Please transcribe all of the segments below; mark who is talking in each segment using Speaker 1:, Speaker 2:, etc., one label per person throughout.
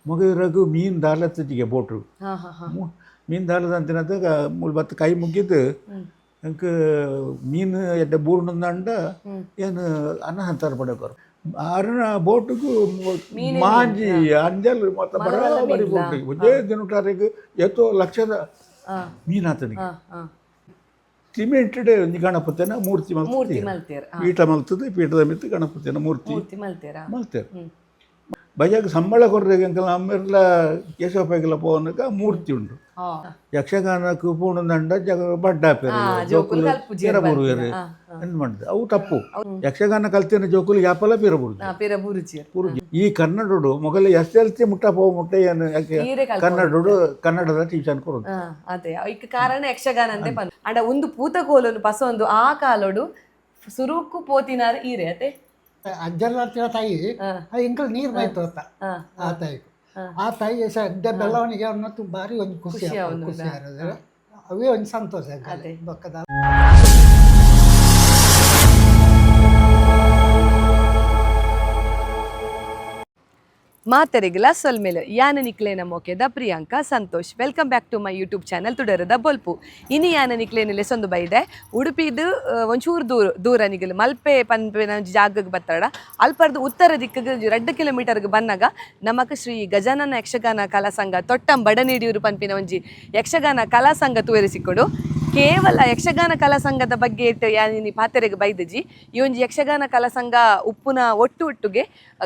Speaker 1: ಮೊಗವೀರಗು ಮೀನು ದಾಲತ್ತಿಗೆ ಬೋಟು.
Speaker 2: ಹಾ ಹಾ ಹಾ
Speaker 1: ಮೀನು ದಾಲದ ಅಂತಿನದಾಗ ಮೂಲು ಬತ್ತು ಕೈ ಮುಗಿದು ಎಂಕ್ ಮೀನು ಎಡ್ಡೆ ಬೂರ್ಣಂದಂಡ ಏನು ಅನ್ನ ಸಂತರ್ಪಣೆ. ಆರನ ಬೋಟುಗು ಮಾಂಜಿ ಅಂಜಲ್ ಮೊತ್ತ ಬರಾಬರಿ ಬೋಟಿಗೆ ಒಂದೇ ದಿನಟಾರಿಗೆ ಎತ್ತೋ ಲಕ್ಷದ ಮೀನಾತನಿಗೆ.
Speaker 2: ಹಾ ಹಾ
Speaker 1: ಸಿಮೆಂಟೆಡ್ ಒಂಜಿ ಗಣಪತಿನ ಮೂರ್ತಿ
Speaker 2: ಮೂರ್ತಿ
Speaker 1: ಮಲ್ತದೆ.
Speaker 2: ಮಲ್ತೇರ್.
Speaker 1: ಪೀಠ ಮಲ್ತದೆ, ಪೀಠದ ಮಿತ್ತು ಗಣಪತಿನ ಮೂರ್ತಿ
Speaker 2: ಮೂರ್ತಿ ಮಲ್ತೇರಾ.
Speaker 1: ಮಲ್ತೇರು. ಬಜಾಗ್ ಸಂಬಳ ಕೊರ್ರೆಗ್ ಎಂಕಲ್ನ ಅಮ್ಮೆರ್ಲ ಕೇಶವಪೈಗಳ ಪೋವನಗ ಮೂರ್ತಿ ಉಂಡು. ಯಕ್ಷಗಾನಕ್ಕೆ ಪೋಣುಂದಂಡ ಜಗ ಬಡ್ಡಾಪೆರು
Speaker 2: ಜೋಕುಲು ಕಲ್ಪುಜೆರ್.
Speaker 1: ಪಿರಬೂರುವೆರು ಎಂದ್ ಮಾಡ್ದೆ ಅವು ತಪ್ಪು. ಯಕ್ಷಗಾನ ಕಲ್ತಿನ ಜೋಕುಲು ಯಾಪಲ ಪಿರಬೂರುಜಿ.
Speaker 2: ಪಿರ ಬೂರುಜಿಯರ್.
Speaker 1: ಪೂರುಜಿ. ಈ ಕನ್ನಡಡು ಮೊಗಲ ಎಸ್ ಎಲ್ ಸಿ ಮುಟ್ಟ ಪೋ ಮುಟ್ಟ ಏನು ಯಾಕೆ
Speaker 2: ಈರೆ ಕಲ್ಪೊಂದು.
Speaker 1: ಕನ್ನಡಡು ಕನ್ನಡದ ಟ್ಯೂಷನ್ ಕೊರೊಡು.
Speaker 2: ಅದೇ ಐಕ್ ಕಾರಣ ಯಕ್ಷಗಾನ ಅಂತೆ ಪನ್ ಅಂಡ ಒಂದು ಪೂತಕೋಲನು ಪಸೊಂದು ಆ ಕಾಲೊಡು ಸುರುಕು ಪೋತಿನಾರ್ ಈರೆ ಅತೆ.
Speaker 3: ಅಜ್ಜರ್ಲಾರ್ತಿನ ತಾಯಿ ಎಂಕಲ್ ನೀರು ಮೈತೋತ ಆ ತಾಯಿ, ಆ ತಾಯಿ ಸದ್ಯ ಬೆಳವಣಿಗೆ ಅನ್ನೋದು ಭಾರಿ ಒಂದು ಖುಷಿ ಆಪುಂಡು, ಖುಷಿ ಆರೋದು ಅವೇ ಒಂದು ಸಂತೋಷ ಎಂಕಲೆ. ಬೊಕ್ಕದ
Speaker 2: ಮಾತೆರೆಗ್ಲ ಸೊಲ್ಮೆಲು. ಯಾನ ನಿಕ್ಲೇನ ಮೋಕೆದ Priyanka Santosh. Welcome back to my YouTube channel ತುಡರದ ಬೊಲ್ಪು. ಇನಿ ಯಾನ ನಿಕ್ಲೇನ ಲೆಸೊಂದು ಬೈದೆ ಉಡುಪಿದು ಒಂಚೂರು ದೂರ ದೂರ ನಿಗಲು ಮಲ್ಪೆ ಪನ್ಪಿನ ಒಂಜಿ ಜಾಗಕ್ಕೆ ಬತ್ತಾಡ. ಅಲ್ಪರ್ದು ಉತ್ತರ ದಿಕ್ಕಿಗೆ ಒಂಜಿ 2 ಕಿಲೋಮೀಟರ್ಗೆ ಬನ್ನಗ ನಮಕ್ ಶ್ರೀ ಗಜಾನನ ಯಕ್ಷಗಾನ ಕಲಾ ಸಂಘ ತೊಟ್ಟಂ ಬಡನೀಡಿಯೂರು ಪನ್ಪಿನ ಒಂಜಿ ಯಕ್ಷಗಾನ ಕಲಾ ಸಂಘ ತೂವೆರೆ ಸಿಕ್ಕೊಡು. ಕೇವಲ ಯಕ್ಷಗಾನ ಕಲಾ ಸಂಘದ ಬಗ್ಗೆ ಇಟ್ಟು ಯಾನಿನಿ ಪಾತೆರೆಗ್ ಬೈದಜಿ. ಈ ಒಂಜಿ ಯಕ್ಷಗಾನ ಕಲಾ ಸಂಘ ಉಪ್ಪುನ ಒಟ್ಟು ಒಟ್ಟುಗೆ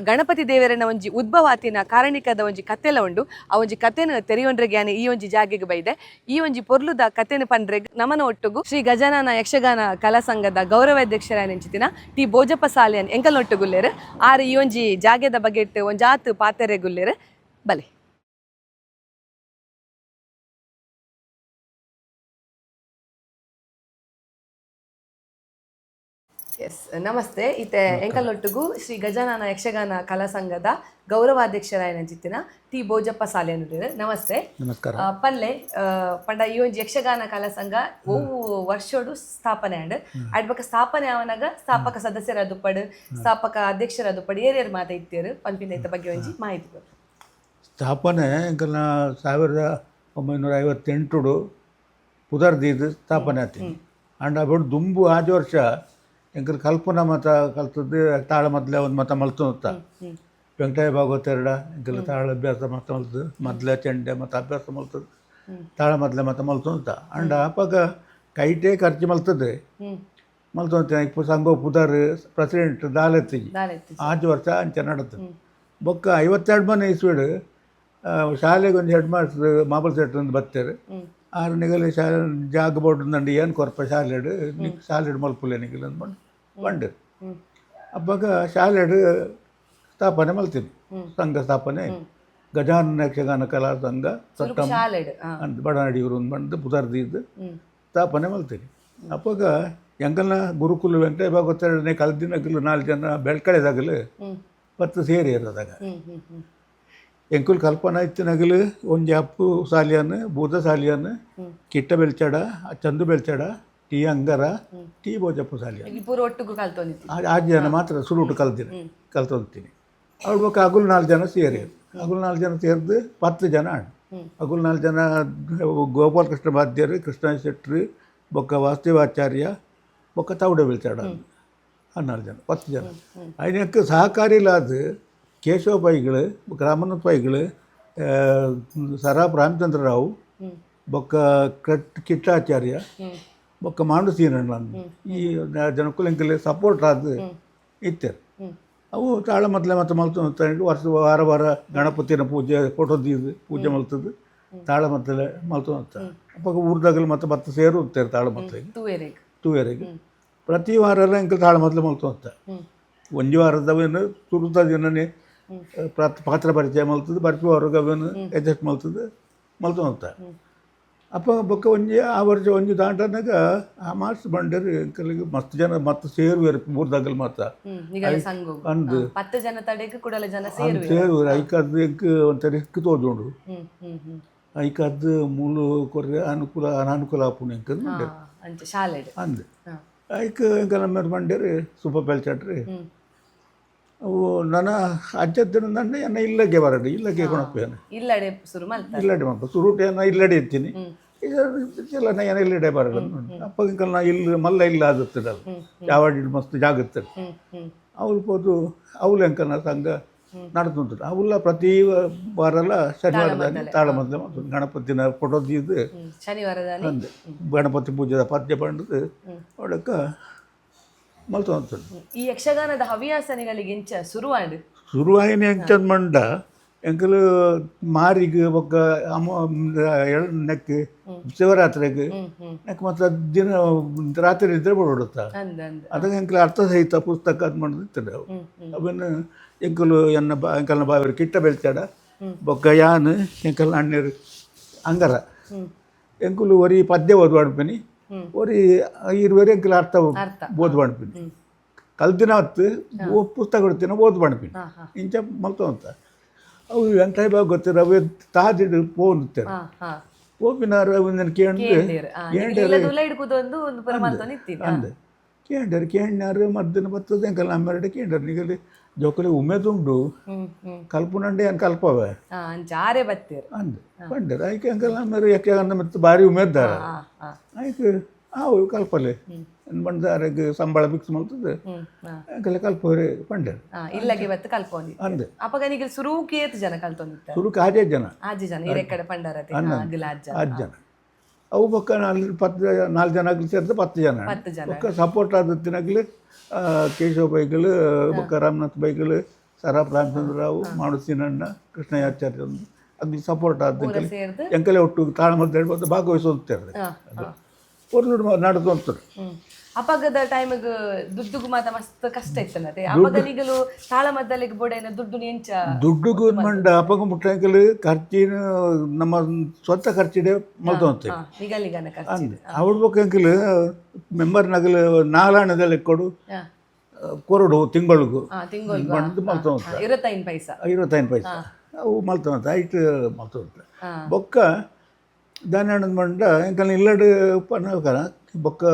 Speaker 2: ಗಣಪತಿ ದೇವರನ ಒಂಜಿ ಉದ್ಭವಾತಿನ ಕಾರಣಿಕದ ಒಂಜಿ ಕತೆಲ ಉಂಡು. ಆ ಒಂಜಿ ಕತೆನ ತೆರಿಯೊಂಡ್ರೆಗೆ ಯಾನ್ ಈ ಒಂಜಿ ಜಾಗೆಗ್ ಬೈದೆ. ಈ ಒಂಜಿ ಪೊರ್ಲುದ ಕತೆನ ಪಂಡ್ರೆಗ್ ನಮನ ಒಟ್ಟುಗು ಶ್ರೀ ಗಜಾನನ ಯಕ್ಷಗಾನ ಕಲಾ ಸಂಘದ ಗೌರವಾಧ್ಯಕ್ಷರಾಯನಂಚಿತಿನ ಟಿ ಭೋಜಪ್ಪ ಸಾಲಿಯನ್ ಎಂಕಲ್ನೊಟ್ಟುಗುಲ್ಲೇರು. ಆರ್ ಈ ಒಂಜಿ ಜಾಗೆದ ಬಗ್ಗೆ ಇಟ್ಟು ಒಂಜಾತ್ ಪಾತೆರೆಗುಲ್ಲೇರು. ಬಲೆ. ಎಸ್, ನಮಸ್ತೆ. ಇತ್ತೆ ಎಂಕಲ್ನೊಟ್ಟುಗು ಶ್ರೀ ಗಜಾನನ ಯಕ್ಷಗಾನ ಕಲಾ ಸಂಘದ ಗೌರವಾಧ್ಯಕ್ಷರಾಯನಂಚಿತ್ತಿನ ಟಿ ಭೋಜಪ್ಪ ಸಾಲಿಯನ್. ನಮಸ್ತೆ.
Speaker 1: ನಮಸ್ಕಾರ.
Speaker 2: ಪಲ್ಲೆ ಪಂಡ ಈ ಒಂಜಿ ಯಕ್ಷಗಾನ ಕಲಾ ಸಂಘ ಒವು ವರ್ಷೋಡು ಸ್ಥಾಪನೆ ಆಂಡ್? ಅಡ್ ಬೊಕ ಸ್ಥಾಪನೆ ಆವನಾಗ ಸ್ಥಾಪಕ ಸದಸ್ಯರ ದುಪ್ಪಡು, ಸ್ಥಾಪಕ ಅಧ್ಯಕ್ಷರ ದುಪ್ಪಡು ಏರ್ಯರ್ ಮಾತ ಇತ್ತೇರು ಪನ್ಪಿನ ಐತ ಬಗ್ಗೆ ಒಂಜಿ ಮಾಹಿತಿ ಕೊರ್ಲೆ.
Speaker 1: ಸ್ಥಾಪನೆ ಎಂಕಲ್ನ 1958 ಪುದರ್ ದೀದ್ ಸ್ಥಾಪನೆ ಆತೀನಿ. ಅಂಡ ಅಬಡು ದುಂಬು ಆಜಿ ವರ್ಷ ಎಂಕಲ್ ಕಲ್ಪನಾ ಮತ ಕಲ್ತದ್ದು ತಾಳ ಮೊದಲೇ ಒಂದು ಮತ ಮಲ್ತೊಂತ ವೆಂಕಟಯ್ಯ ಭಾಗವತೆರಡ ಎಂಕಲ್ ತಾಳ ಅಭ್ಯಾಸ ಮತ ಮಲ್ತದ್ದು, ಮೊದಲೇ ಚೆಂಡೆ ಮತ ಅಭ್ಯಾಸ ಮಲ್ತದ್ದು, ತಾಳ ಮೊದಲೇ ಮತ ಮಲ್ತೊಂತ. ಅಂಡ ಅಪಗ ಕೈಟೇ ಖರ್ಚು ಮಲ್ತದೆ ಮಲ್ತೊಂತ. ಇಪ್ಪ ಸಂಘ ಪುದರ್ ಪ್ರೆಸಿಡೆಂಟ್ ದಾಲೆತ್ತಿಜಿ.
Speaker 2: ದಾಲೆತ್ತಿ.
Speaker 1: ಆಜಿ ವರ್ಷ ಅಂಚ ನಡತು. ಬೊಕ್ಕ 52 ಮನೆ ಇಸ್ವಿಡ್ ಶಾಲೆಗೆ ಒಂದು ಹೆಡ್ ಮಾಸ್ಟರ್ ಮಾಬಲ್ ಸೆಟ್ ಒಂದು ಬತ್ತೇರು. ಆರು ನಿಗಲಿ ಶಾಲೆ ಜಾಗ ಬೋರ್ಡ್ ದಂಡು ಏನು ಕೊರ್ಪ ಶಾಲೆಡ್ ನಿಕ್ ಶಾಲೆಡ್ ಮಲ್ಪುಲೆ ನಿಗಲ್ ಅಂದ್ಕೊಂಡು ಬಂಡು. ಅಪ್ಪಗ ಶಾಲೆಡ್ ಸ್ಥಾಪನೆ ಮಲ್ತೀನಿ, ಸಂಘ ಸ್ಥಾಪನೆ, ಗಜಾನನ ಯಕ್ಷಗಾನ ಕಲಾ ಸಂಘ
Speaker 2: ಸುರುಕು ಶಾಲೆಡ್
Speaker 1: ಅಂತ ಬಡನಾಡಿಯವರು ಒಂದು ಬಂದು ಪುದರ್ದಿದ್ದು ಸ್ಥಾಪನೆ ಮಲ್ತೀನಿ. ಅಪ್ಪಗ ಎಂಕಲ್ನ ಗುರುಕುಲ ವೆಂಕಟಯ್ಯ ಭಾಗವತರನೇ ಕಲ್ದಿನಗಲು 4 ಜನ ಬೆಳ್ಕಳೆದಾಗಲು ಪತ್ತು ಸೇರಿ ಇರೋದಾಗ.
Speaker 2: ಹ್ಮ್ ಹ್ಮ್ ಹ್ಮ್
Speaker 1: ಎಂಕುಲ್ ಕಲ್ಪನಾ ಇತ್ತಿನಗಲು ಒಂಜಿ ಅಪ್ಪು ಸಾಲಿಯನ್, ಭೂತ ಸಾಲಿಯನ್, ಕಿಟ್ಟ ಬೆಲ್ಚಡ, ಚಂದು ಬೆಲ್ಚಡ, ಟಿ ಅಂಗರ, ಟಿ ಭೋಜಪ್ಪ ಸಾಲಿಯನ್.
Speaker 2: ಈ ಪೂರ ಒಟ್ಟುಗು ಕಲ್ತೊಂದಿತ್ತಿ.
Speaker 1: ಆರು ಜನ ಮಾತ್ರ ಸುರುಟು ಕಲ್ತೀನಿ, ಕಲ್ತೊಂತೀನಿ. ಅವ್ರ ಬೊಕ್ಕ ಅಗುಲ್ 4 ಜನ ಸೇರಿ, ಅಗುಲ್ 4 ಜನ ಸೇರಿದು 10 ಜನ ಆಣ್. ಅಗುಲ್ 4 ಜನ ಗೋಪಾಲಕೃಷ್ಣ ಬಾದ್ಯರು, ಕೃಷ್ಣ ಶೆಟ್ರು, ಬೊಕ್ಕ ವಾಸುದೇವಾಚಾರ್ಯ, ಬೊಕ್ಕ ತೌಡೆ ಬೆಲ್ಚಡ, ಆ 4 ಜನ 10 ಜನ. ಐನಕ್ಕೆ ಸಹಕಾರಿಲಾದ ಕೇಶವ ಪೈಗಳು, ರಾಮನ ಪೈಗಳು, ಸರಾಪ್ ರಾಮಚಂದ್ರ ರಾವ್, ಬೊಕ್ಕ ಕಿಟ್ಟಾಚಾರ್ಯ, ಬೊಕ್ಕ ಮಾಂಡು ಸೀನಣ್ಣ, ಈ ಜನಕ್ಕೂ ಎಂಕಲೆ ಸಪೋರ್ಟ್ ಆದ ಇತ್ತೇರು. ಅವು ತಾಳ ಮೊದಲೇ ಮತ್ತೆ ಮಲ್ತು ವರ್ಷ ವಾರ ವಾರ ಗಣಪತಿನ ಪೂಜೆ ಫೋಟೋ ದೀದು ಪೂಜೆ ಮಲ್ತದ್ದು ತಾಳ ಮೊದಲೇ ಮಲ್ತು ಅಂತ. ಅಪ್ಪ ಊರ್ದಾಗಲು ಮತ್ತೆ ಮತ್ತೆ ಸೇರುತ್ತಾರೆ ತಾಳ ಮೊದಲಿಗೆ.
Speaker 2: ತೂವೆರೆಗ್.
Speaker 1: ತೂವೆರೆಗೆ ಪ್ರತಿ ವಾರ ಎಲ್ಲ ಎಂಕಲ್ ತಾಳ ಮೊದಲು ಮಲ್ತು ಅಂತ. ಒಂಜಿ ವಾರದವೇನು ಸುರುತ ದಿನನೇ ಪಾತ್ರ ಪರಿಚಯ ಮಲ್ತದ್ದು, ಬರ್ಪಿ ವಾರಗವೇನು ಅಡ್ಜಸ್ಟ್ ಮಲ್ತದ್ದು ಮಲ್ತು ಅಂತ. ಅಪ್ಪ ಬೊಕ್ಕ ಒಂಜಿ ಆ ವರ್ಷ ಒಂಜಿ ದಾಂಟನಾಗ ಆ ಮಾಸ್ಟರ್ ಬಂಡರು ಎಂಕಲಿಗೆ ಮಸ್ತ್ ಜನ ಮತ್ತೆ ಸೇರುವೆರು ಊರ್ದಾಗಲ್ ಮಾತ.
Speaker 2: ನಿಗಲ ಸಂಘ
Speaker 1: ಅಂದ್.
Speaker 2: 10 ಜನ ತಡೆಗ್ ಕುಡಲ ಜನ ಸೇರುವೆರು.
Speaker 1: ಸೇರುವೆರು. ಐಕದ್ದು ಎಂಕ್ ಒಂಥರ ರಿಸ್ಕ್ ತೋಜುಂಡು.
Speaker 2: ಹ್ಮ್ ಹ್ಮ್ ಹ್ಮ್
Speaker 1: ಐಕದ್ದು ಮೂಲು ಕೊರ್ರೆ ಅನುಕೂಲ ಅನಾನುಕೂಲ ಆಪುಂಡು ಎಂಕ್
Speaker 2: ಹಾ, ಅಂಚ ಶಾಲೆಡ್.
Speaker 1: ಅಂದ್. ಐಕ್ ಎಂಕಲ್ ನಮ್ಮೆರ್ ಬಂಡೇರು ಸುಬ್ಬ ಬೆಲ್ಚಟ್ರಿ. ಅವು ನನ್ನ ಅಜ್ಜತ್ತಿನ ನನ್ನ ಎನ್ನ ಇಲ್ಲಗೆ ಬರಡು ಇಲ್ಲಗೆ ಕೊಣಪ್ಪೇನೆ.
Speaker 2: ಇಲ್ಲಡೆ ಶುರು ಮಲ್ತ.
Speaker 1: ಇಲ್ಲಡೆ ಮಲ್ಪ ಸುರುಟು ಏನ ಇಲ್ಲಡೆ ಇರ್ತೀನಿ ಈಗ. ಎಲ್ಲ ಏನ ಇಲ್ಲಡೆ ಬರಡು ಅಪ್ಪಗಿಂಕಲ್ ನಾ ಇಲ್ಲಿ ಮಲ್ಲ ಇಲ್ಲ ಆಗುತ್ತದೆ ಅದು ಯಾವ ಮಸ್ತ್ ಜಾಗತ್ತೆ.
Speaker 2: ಹ್ಮ್ ಹ್ಮ್
Speaker 1: ಅವ್ರು ಪೋದು ಅವ್ಲು ಎಂಕಲ್ನ ಸಂಘ ನಡ್ತುಂಟು. ಅವುಲ್ಲ ಪ್ರತಿ ವಾರಲ್ಲ ಶನಿವಾರದಲ್ಲಿ ತಾಳಮದ್ದಲೆ ಮತ್ತು ಗಣಪತಿನ ಫೋಟೋ ತೀದ್ದು
Speaker 2: ಹ್ಮ್ ಶನಿವಾರದಲ್ಲಿ.
Speaker 1: ಅಂದೆ ಗಣಪತಿ ಪೂಜೆದ ಪದ್ಯ ಪಂಡದು ಒಡಕ್ಕ ಮಲ್ತೊಂತು.
Speaker 2: ಈ ಯಕ್ಷಗಾನದ ಹವ್ಯಾಸನಿಗಳಿಗೆ ಇಂಚ ಶುರುವಾಂಡ್?
Speaker 1: ಶುರುವಾಯಿನ ಎಂಚಂದ್ ಮಂಡ ಎಂಕಲು ಮಾರಿಗೆ ಬೊಕ್ಕ ಅಮ್ಮ ನೆಕ್ ಶಿವರಾತ್ರಿಗೆ
Speaker 2: ಹ್ಮ್ ಹ್ಮ್
Speaker 1: ನೆಕ್ ಮತ್ತು ದಿನ ರಾತ್ರಿ ಇದ್ರೆ ಬರೋಡುತ್ತ.
Speaker 2: ಅಂದ್ ಅಂದ್.
Speaker 1: ಅದಕ್ಕೆ ಎಂಕಲು ಅರ್ಥಸಹಿತ ಪುಸ್ತಕ ಅದು ಮಾಡೋದು ಇರ್ತದೆ ಅವು.
Speaker 2: ಹ್ಮ್ ಹ್ಮ್
Speaker 1: ಅವನ್ನ ಎಂಕಲು ಎನ್ನ ಬಾ ಎಂಕಲ್ನ ಬಾವಿರು ಕಿಟ್ಟ ಬೆಳ್ತಾಡ ಬೊಕ್ಕ ಯಾನ್ ಎಂಕಲ್ನ ಅಣ್ಣರು ಅಂಗರ
Speaker 2: ಹ್ಮ್
Speaker 1: ಎಂಕುಲು ಒರಿ ಪದ್ಯ ಓದು ಮಾಡ್ಪಿನಿ. ಒರಿ ಇರುವರೆ ಎಂಕಲು ಅರ್ಥ
Speaker 2: ಅರ್ಥ.
Speaker 1: ಓದು ಮಾಡ್ಪಿನಿ. ಕಲ್ತಿನ ಹೊತ್ತು ಪುಸ್ತಕ ಕೊಡ್ತೀನ ಓದು ಮಾಡ್ಪಿನಿ.
Speaker 2: ಹಾ ಹಾ
Speaker 1: ಇಂಚ ಮಲ್ತವಂತ ಅವು ವೆಂಕಟಯ್ಯ ಬಾಬು ಗೊತ್ತಿರ ಅವು ತಾದಿಡು ಪೋನ್.
Speaker 2: ಹಾ ಹಾ
Speaker 1: ಪೋಪಿನಾರು ಅವನ್ನ ಕೇಂದ್ರ
Speaker 2: ಕೇಂದಿರ್ ಇಲ್ಲದ ಹಿಡ್ಕುದೊಂದು ಒಂದು ಪುರ ಮಲ್ತೊಂದು ಇತ್ತೀನಿ.
Speaker 1: ಅಂದ್ ಕೇಂಡರ್ ಕೇಂಡ್ನಾರು ಮದ್ದಿನ ಬತ್ತದ ಎಂಕಲ್ ನಮ್ಮೆರಡು ಕೇಂಡರ್ ನಿಗಲಿ ಜೋಕಲಿ ಉಮೇದುಂಡು.
Speaker 2: ಹ್ಮ್ ಹ್ಮ್
Speaker 1: ಕಲ್ಪುನಂಡೆ ಏನು ಕಲ್ಪವೆ.
Speaker 2: ಹಾ ಅಂಚ ಆರೆ ಬತ್ತೀರ್.
Speaker 1: ಅಂದ್ ಪಂಡರ್ ಐಕೆ ಅಂಕಲ್ ನಮ್ಮೆರು ಯಕ್ಷಗಾನ ಮತ್ತು ಭಾರಿ ಉಮೇದ್ದಾರ.
Speaker 2: ಹಾ ಹಾ
Speaker 1: ಐಕೆ ಆವು ಕಲ್ಪಲೆ ಬಂದ ಆರೆಗ್ ಸಂಬಳ ಫಿಕ್ಸ್ ಮಲ್ತದೆ.
Speaker 2: ಹ್ಮ್ ಹಾ
Speaker 1: ಅಂಕಲ್ ಕಲ್ಪರೆ ಪಂಡರ್.
Speaker 2: ಹಾ ಇಲ್ಲಗೆ ಬತ್ತು ಕಲ್ಪೊಂದಿ.
Speaker 1: ಅಂದ್.
Speaker 2: ಅಪಗ ನಿಗಲ್ ಸುರೂಕ್ ಏತ್ ಜನ ಕಲ್ತೊಂದಿತ್ತ?
Speaker 1: ಸುರುಕ್ ಆಜೆ ಜನ.
Speaker 2: ಆಜಿ ಜನ ಹಿರೇಕಡೆ ಪಂಡಾರತಿ ಅಗಲ ಅಜ್ಜ.
Speaker 1: ಆರು ಜನ ಅವು ಬೊಕ್ಕ ನಾಲ್ 10 ನಾಲ್ಕು ಜನ ಆಗ್ಲಿ ಸೇರಿದ 10 ಜನ.
Speaker 2: 10 ಜನ.
Speaker 1: ಬೊಕ್ಕ ಸಪೋರ್ಟ್ ಆದತ್ತಿನಾಗಲಿ ಕೇಶವ ಬೈಗಳು ಬೊಕ್ಕ ರಾಮನಾಥ್ ಬೈಗಳು ಸರಾಪ್ ರಾಮಚಂದ್ರ ರಾವ್ ಮಾಡು ಸೀನಣ್ಣ ಕೃಷ್ಣಯಾಚಾರ್ಯ ಅಲ್ಲಿ ಸಪೋರ್ಟ್ ಆದ
Speaker 2: ಸೇರ್ದು
Speaker 1: ಎಂಕಲೆ ಒಟ್ಟು ತಾಳಮದ್ದು ಹೇಳ್ಬೋದು ಭಾಗವಹಿಸುತ್ತಾರೆ.
Speaker 2: ಹಾ ಹಾ
Speaker 1: ಪೊರ್ಲು ನಡೆದು.
Speaker 2: ಹ್ಮ್ ಅಪಗದ ಟೈಮಿಗ್ ದುಡ್ಡುಗು ಮಾತ ಮಸ್ತ್ ಕಷ್ಟ ಇತ್ತನತೆ. ಅಪಗ ನಿಗಲು ತಾಳಮದ್ದಲೆಗ್ ಬೋಡೈನ ದುಡ್ಡು ಎಂಚ?
Speaker 1: ದುಡ್ಡುಗು ಮಂಡ ಅಪಗ ಮುಟ್ಟಂಕಲು ಖರ್ಚಿನ ನಮ್ಮ ಸ್ವಂತ ಖರ್ಚಿಡೆ ಮಲ್ತೊಂತೆ.
Speaker 2: ಹಾ ನಿಗಲಿಗನ ಖರ್ಚು.
Speaker 1: ಅಂದ್ ಅವಡ್ ಬೊಕ್ಕ ಎಂಕಲು ಮೆಂಬರ್ ನಗಲು ನಾಲಾಣದಲ್ಲಿ ಕೊಡು
Speaker 2: ಹಾ
Speaker 1: ಕೊರಡು ತಿಂಗಳಿಗೂ
Speaker 2: ಹಾ ತಿಂಗಳಿಗೆ
Speaker 1: ಬಂದು ಮಲ್ತೊಂತ.
Speaker 2: 25 ಪೈಸಾ.
Speaker 1: 25 ಪೈಸಾ ಅವು ಮಲ್ತೊಂತ ಐಟ್ ಮಲ್ತೊಂತ.
Speaker 2: ಹಾ.
Speaker 1: ಬೊಕ್ಕ ದಾನ್ಯಾಣದ ಮಂಡ ಎಂಕಲ್ನ ಇಲ್ಲಡು ಪನ್ನಕನ ಬೊಕ್ಕ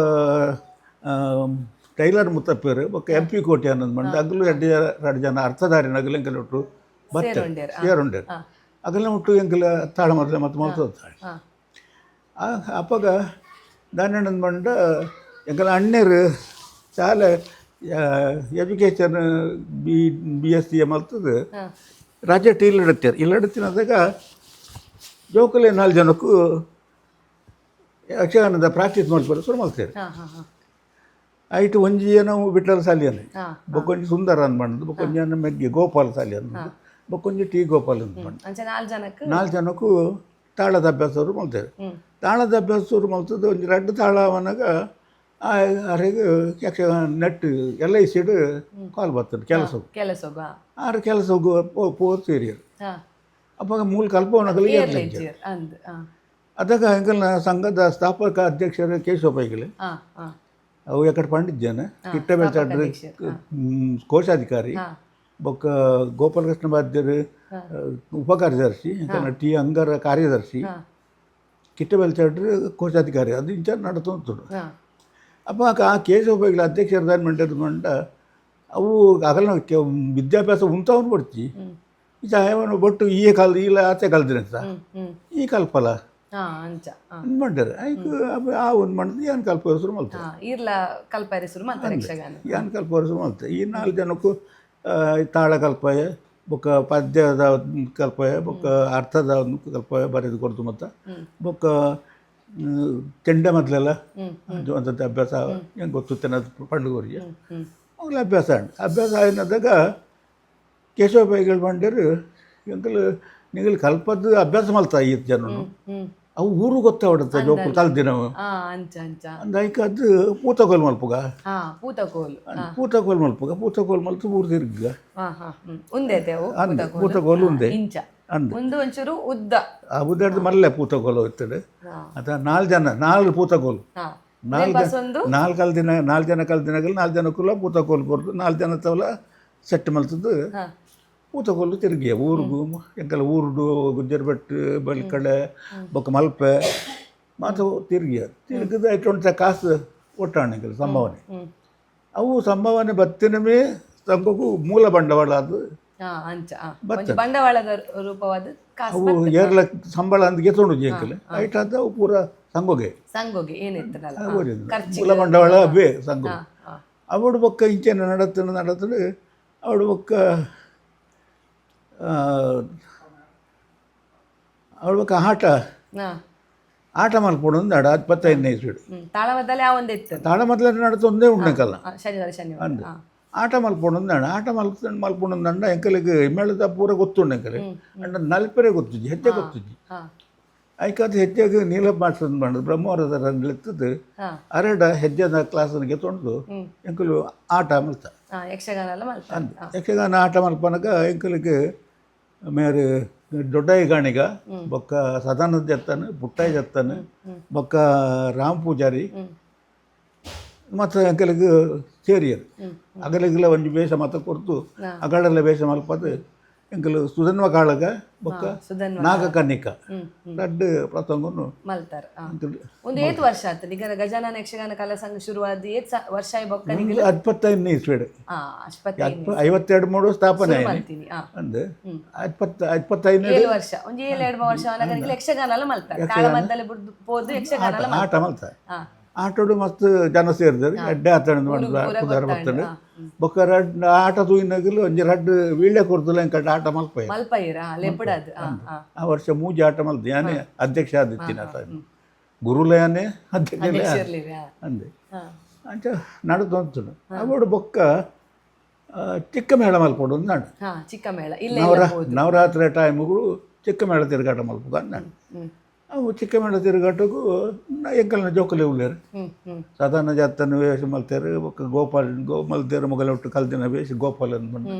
Speaker 1: ಟೈಲರ್ ಮುತ್ತಪ್ಪೇರು ಬೊಕ್ಕ ಎಂ ಪಿ ಕೋಟಿ ಅನ್ನೋದು ಮಂಡ ಅಗಲು ಎರಡು ಎರಡು ಜನ ಅರ್ಥಧಾರಿ ನಗಲು ಎಂಕಲ್ ಒಟ್ಟು ಬತ್ತೆ.
Speaker 2: ಸೇರುಂಡೇರು.
Speaker 1: ಸೇರುಂಡೇರು ಅಗಲ ಮುಟ್ಟು ಎಂಕಲ ತಾಳ ಮೊದಲ ಮತ್ತು ಮಲ್ತೊಂತ.
Speaker 2: ಹಾ
Speaker 1: ಅಪ್ಪಗ ದಾನ್ಯಾಣದ ಮಂಡ ಎಂಕಲ ಅಣ್ಣರು ಶಾಲೆ education B B S C ಮಲ್ತದ್ದು
Speaker 2: ಹಾ
Speaker 1: ರಾಜೆಟ್ ಇಲ್ಲಡತ್ತಾರೆ ಇಲ್ಲಡತ್ತಿನದಾಗ ಜೋಕುಲೆ ನಾಲ್ಕು ಜನಕ್ಕೂ ಯಕ್ಷಗಾನದ ಪ್ರಾಕ್ಟೀಸ್ ಮಾಡ್ತಾರೆ ಶುರು ಮಾಡ್ತಾರೆ.
Speaker 2: ಹಾ ಹಾ ಹಾ
Speaker 1: ಐಟು ಒಂಜಿ ಏನೋ ವಿಠಲ ಸಾಲಿಯನೆ
Speaker 2: ಹಾ
Speaker 1: ಬೊಕ್ಕೊಂಜಿ ಸುಂದರ ಅನ್ಬಂದು ಬೊಕ್ಕೊಂಜಿ ಏನೋ ಮೆಗ್ಗಿ ಗೋಪಾಲ ಸಾಲಿ ಅನ್ಬಂದು ಬೊಕ್ಕೊಂಜಿ ಟಿ ಗೋಪಾಲ್ ಅನ್ಬಂದು.
Speaker 2: ಅಂಚ ನಾಲ್ ಜನಕ್.
Speaker 1: ನಾಲ್ಕು ಜನಕ್ಕೂ ತಾಳದ ಅಭ್ಯಾಸವರು ಮಾಡ್ತಾರೆ.
Speaker 2: ಹ್ಮ್
Speaker 1: ತಾಳದ ಅಭ್ಯಾಸವರು ಮಲ್ತದ್ದು ಒಂಜಿ ರಡ್ಡು ತಾಳ ಅವನಾಗ ಅರೆಗ್ ಯಕ್ಷಗಾನ net L I ಸಿಡ್ ಕಾಲ್ ಬರ್ತದೆ ಕೆಲಸ.
Speaker 2: ಕೆಲಸಗ್
Speaker 1: ಆರು ಕೆಲಸ ಪೋತೀರಿ.
Speaker 2: ಹಾ
Speaker 1: ಅಪ್ಪಾಗ ಮೂಲ ಕಲ್ಪವನಗಲು
Speaker 2: ಏರ್ಲ ಇಜ್ಜಿರ್ ಅಂದ್ ಹಾ.
Speaker 1: ಅದಕ್ಕೆ ಎಂಕಲ್ನ ಸಂಘದ ಸ್ಥಾಪಕ ಅಧ್ಯಕ್ಷರು ಕೇಶವ ಪೈಗಳು.
Speaker 2: ಹಾ ಹಾ
Speaker 1: ಅವು ಎಕಡೆ ಪಂಡಿತ್ ಕಿಟ್ಟ ಬೆಲ್ಚಾಡ್ರು ಕೋಶಾಧಿಕಾರಿ
Speaker 2: ಹಾ.
Speaker 1: ಬೊಕ್ಕ ಗೋಪಾಲಕೃಷ್ಣ ಬಾದ್ಯರು ಉಪಕಾರ್ಯದರ್ಶಿ ಎಂಕಲ್ನ ಟಿ ಅಂಗರ ಕಾರ್ಯದರ್ಶಿ
Speaker 2: ಹಾ
Speaker 1: ಕಿಟ್ಟ ಬೆಲ್ಚಾಡ್ರು ಕೋಶಾಧಿಕಾರಿ ಅದು ಇಂಚ ನಡತೊಂತು.
Speaker 2: ಹಾ
Speaker 1: ಅಪ್ಪ ಆ ಕೇಶವ ಪೈಗಳ ಅಧ್ಯಕ್ಷರ ಮಂಡ್ಯದ ಮಂಡ ಅವು ಅಗಲ ವಿದ್ಯಾಭ್ಯಾಸ ಉಂಟವನು ಬಡ್ತಿ ಈ ಸಹಾಯವನ್ನು ಬಟ್ಟು ಈ ಕಾಲ ಇಲ್ಲ ಆಚೆ ಕಲ್ದಿನ ಸಹ
Speaker 2: ಹ್ಮ್ ಹ್ಮ್
Speaker 1: ಈ ಕಲ್ಪಲ
Speaker 2: ಹಾ ಅಂಚ ಹಾ.
Speaker 1: ಮಂಡರ್ ಐಕ್ ಆ ಒಂದು ಮಂಡದ ಏನು ಕಲ್ಪ ಶುರು ಮಲ್ತೆ.
Speaker 2: ಹಾ ಈರ್ಲ ಕಲ್ಪಾರಿ ಶುರು ಮಾಡ್ತಾರೆ ಯಕ್ಷಗಾನ.
Speaker 1: ಏನು ಕಲ್ಪ ಶುರು ಮಲ್ತೆ ಈ ನಾಲ್ಕು ಜನಕ್ಕೂ ತಾಳ ಕಲ್ಪಾಯ ಬೊಕ್ಕ ಪದ್ಯದ ಕಲ್ಪಾಯ ಬೊಕ್ಕ ಅರ್ಥದ ಕಲ್ಪಾಯ ಬರೆದು ಕೊಡ್ತು ಮತ್ತು ಬೊಕ್ಕ ಚೆಂಡೆ ಮೊದಲೆಲ್ಲ ಅಂಥದ್ದು ಅಭ್ಯಾಸ ಹೆಂಗೆ ಗೊತ್ತು ಪಂಡುಗೋರಿಗೆ.
Speaker 2: ಹ್ಮ್ ಹ್ಮ್
Speaker 1: ಅವಾಗಲೇ ಅಭ್ಯಾಸ ಅಭ್ಯಾಸ అయినದಾಗ ಕೇಶವ ಪೈಗಳು ಬಂಡರು ಎಂಕಲ್ ನಿಗಲ್ ಕಲ್ಪದ್ದು ಅಭ್ಯಾಸ ಮಲ್ತಾ ಈ ಜನನು.
Speaker 2: ಹ್ಮ್
Speaker 1: ಅವು ಊರು ಗೊತ್ತಾವಡುತ್ತೆ ಜೋಕುಲು ಕಲ್ದಿನವು.
Speaker 2: ಹಾ ಅಂಚ ಅಂಚ.
Speaker 1: ಅಂದ ಐಕ್ ಅದು ಪೂತಕೋಲು ಮಲ್ಪುಗ.
Speaker 2: ಹಾ ಪೂತಕೋಲು ಹಾ.
Speaker 1: ಪೂತಕೋಲು ಮಲ್ಪುಗ ಪೂತಕೋಲು ಮಲ್ತು ಊರು ತಿರ್ಗ.
Speaker 2: ಹಾ ಹಾ ಹ್ಮ್ ಉಂದೈತೆ ಅವು.
Speaker 1: ಅಂದ್ ಪೂತಕೋಲು ಉಂದೆ.
Speaker 2: ಇಂಚ
Speaker 1: ಅಂದ್.
Speaker 2: ಒಂದು ಒಂಚೂರು ಉದ್ದ.
Speaker 1: ಆ ಉದ್ದಾಡ್ದು ಮಲ್ಲೆ ಪೂತಕೋಲು ಹೋಗ್ತದೆ.
Speaker 2: ಹಾ
Speaker 1: ಅದ ನಾಲ್ಕು ಜನ ನಾಲ್ಕು ಪೂತಕೋಲು.
Speaker 2: ಹಾ
Speaker 1: ನಾಲ್ಕು
Speaker 2: ಬಸ್ ಒಂದು.
Speaker 1: ನಾಲ್ಕು ದಿನ ನಾಲ್ಕು ಜನ ಕಲ್ದಿನಾಗಲಿ ನಾಲ್ಕು ಜನಕ್ಕೂ ಪೂತಕೋಲು ಕೊರ್ದು ನಾಲ್ಕು ಜನ ತವಲ ಸೆಟ್ ಮಲ್ತದ್ದು.
Speaker 2: ಹಾ
Speaker 1: ಪೂತಕೋಲು ತಿರುಗಿ ಊರುಗು ಎಂಕಲ ಊರುಡು ಗುಜ್ಜರ್ಬೆಟ್ಟು ಬಲ್ಕಡೆ ಬೊಕ್ಕ ಮಲ್ಪೆ ಮಾತು ತಿರುಗಿ ತಿರುಗಿದ ಐಟೊಂಟ ಕಾಸು ಒಟ್ಟಾಣ ಎಂಕಲ್ ಸಂಭಾವನೆ.
Speaker 2: ಹ್ಮ್
Speaker 1: ಅವು ಸಂಭಾವನೆ ಬತ್ತಿನಮೇ ಸಂಘಕ್ಕೂ ಮೂಲ ಬಂಡವಾಳ ಅದು.
Speaker 2: ಅಂಚ ಒಂಜಿ ಬಂಡವಾಳದ ರೂಪವಾದ ಕಾಸು.
Speaker 1: ಅವು ಏರ್ಲ ಸಂಬಳ ಅಂತ ಗೆತ್ತೊಂಡು ಎಂಕಲ್ ಐಟ್ ಆದ ಅವು ಪೂರ ಸಂಘಗೆ.
Speaker 2: ಸಂಘೋಗೆ ಏನಿತ್ತಲ್ಲ. ಖರ್ಚು.
Speaker 1: ಮೂಲ ಬಂಡವಾಳ ಅವೇ ಸಂಘ. ಅವಡು ಬೊಕ್ಕ ಇಂಚೆನ ನಡತನ ನಡತಡು ಅವಡು ಬೊಕ್ಕ ಅವಳು ಬೊಕ್ಕ ಆಟ ಆಟ ಮಲ್ಪೊಡು ಅಂದ್ 25ನೇ ಇಸ್ವಿಡ್.
Speaker 2: ತಾಳಮದ್ದಲೆ ಆ ಒಂದೇ ಇತ್ತು.
Speaker 1: ತಾಳ ಮೊದಲ ನಡತೊಂದೇ ಉಂಡಂಕಲ್ಲ.
Speaker 2: ಶನಿವಾರ ಶನಿವಾರ.
Speaker 1: ಅಂದ್ ಆಟ ಮಲ್ಪೊಡು ಅಂದಾಣ ಆಟ ಮಲ್ಪೊಡು ಅಂದಂಡ ಎಂಕಲಿಗೆ ಮೇಳದ ಪೂರ ಗೊತ್ತುಂಡು ಎಂಕಲೆ ಅಂಡ ನಲ್ಪೆರೆ ಗೊತ್ತುಜ್ಜಿ, ಹೆಚ್ಚೆ ಗೊತ್ತುಜ್ಜಿ. ಐಕಾದ ಹೆಚ್ಚಾಗಿ ನೀಲಪ್ಪ ಮಾಸ್ಟರ್ ಬಂದು ಬ್ರಹ್ಮವರದ ಲೆತ್ತದು. ಅರೆಡ ಹೆಜ್ಜೆದ ಕ್ಲಾಸನ್ಗೆ ತೊಂದು ಎಂಕಲು ಆಟ ಮಲ್ತ.
Speaker 2: ಯಕ್ಷಗಾನ ಎಲ್ಲ ಮಲ್ತ.
Speaker 1: ಅಂದ್ ಯಕ್ಷಗಾನ ಆಟ ಮಲ್ಪನಗ ಎಂಕಲಿಗೆ ಮೇರೆ ದೊಡ್ಡಯ್ಯ ಗಾಣಿಗ, ಬೊಕ್ಕ ಸದಾನಂದ ಜತ್ತನ್, ಪುಟ್ಟಯ್ಯ ಜತ್ತನ್, ಬೊಕ್ಕ ರಾಮ್ ಪೂಜಾರಿ ಮತ್ತು ಎಂಕಲಿಗೆ ಸೇರಿಯರು. ಅಗಲಿಗೆಲ್ಲ ಒಂಜಿ ವೇಷ ಮಾತ ಕೊರ್ತು ಅಗಳೆಲ್ಲ ವೇಷ ಮಲ್ಪದು ಎಂಕಲು ಸುಧನ್ವ ಕಾಳಗ ಬೊಕ್ಕ
Speaker 2: ಸುಧನ್ವ
Speaker 1: ನಾಗಕನ್ನಿಕ
Speaker 2: ಹ್ಮ್ ಹ್ಮ್.
Speaker 1: ರಡ್ಡ್ ಪ್ರಸಂಗನು
Speaker 2: ಮಲ್ತಾರ.
Speaker 1: ಎಂಕಲು.
Speaker 2: ಒಂದು ಏತ್ ವರ್ಷ ಆತು ನಿಗನ ಗಜಾನನ ಯಕ್ಷಗಾನ ಕಲಾ ಸಂಘ ಶುರುವಾದ? ಏತ್ ವರ್ಷ ಆಯ್ ಬೊಕ್ಕ ನಿಗಲ?
Speaker 1: 25ನೇ ಇಸ್ವಿಡ್.
Speaker 2: 25.
Speaker 1: 52 ಮೂಡು ಸ್ಥಾಪನೆ ಆಯ್ನಿ.
Speaker 2: ಮಲ್ತೀನಿ.
Speaker 1: ಅಂದ್ 25ನೇ.
Speaker 2: 7 ವರ್ಷ, ಒಂಜಿ ಏಳು ಎರಡು ವರ್ಷ ಆನಗ ನಿಗಲ ಯಕ್ಷಗಾನ ಎಲ್ಲ ಮಲ್ತಾರೆ. ತಾಳಮದ್ದಲೆ ಬುಡ್ದು ಪೋದು ಯಕ್ಷಗಾನ ಎಲ್ಲ.
Speaker 1: ಆಟ ಮಲ್ತ. ಆಟೋಡು ಮಸ್ತ್ ಜನ ಸೇರಿದರು, ಎಡ್ಡೆ ಆತಂಡ್ ಪುದಾರ್ ಬರ್ತಂಡು. ಬೊಕ್ಕ ರಡ್ಡ್ ಆಟ ತೂಯಿನಗಲು ಒಂಜಿ ರಡ್ಡ್ ವೀಳ್ಯ ಕೊರ್ತುಲ ಎಂಕಲ್ಟ ಆಟ ಮಲ್ಪಯ.
Speaker 2: ಮಲ್ಪೈರ ಲೆಪ್ಪಡದು. ಆ ಆ
Speaker 1: ಆ ವರ್ಷ ಮೂಜಿ ಆಟ ಮಲ್ತು. ಯಾನೇ ಅಧ್ಯಕ್ಷ ಆದಿತ್ತಿನ ಟೈಮ್, ಗುರುಲಯಾನೆ ಅಧ್ಯಕ್ಷ.
Speaker 2: ಅಧ್ಯಕ್ಷರ್ಲಿರ.
Speaker 1: ಅಂದೆ ಅಂಚ ನಡತೊಂತುಂಡು. ಅವಡು ಬೊಕ್ಕ ಚಿಕ್ಕ ಮೇಳ ಮಲ್ಪೊಡು ಅಂದ್ ನಾಡು.
Speaker 2: ಚಿಕ್ಕ ಮೇಳ ಇಲ್ಲ.
Speaker 1: ನವರಾತ್ರಿ ಟೈಮ್ಗಳು ಚಿಕ್ಕ ಮೇಳ ತಿರುಗಾಟ ಮಲ್ಪುಗ ಅಂದಾಂಡ್. ಅವು ಚಿಕ್ಕ ಮೇಳ ತಿರುಗಾಟಕ್ಕೂ ಎಂಕಲ್ನ ಜೋಕುಲೆ ಉಲ್ಲೇರು.
Speaker 2: ಹ್ಮ್ ಹ್ಮ್
Speaker 1: ಸಾಧಾರಣ ಜಾತನ ವೇಷ ಮಲ್ತೇರು, ಬೊಕ್ಕ ಗೋಪಾಲ್ ಗೋ ಮಲ್ತೇರು, ಮೊಗಲ ಒಟ್ಟು ಕಲ್ದಿನ ವೇಷ ಗೋಪಾಲ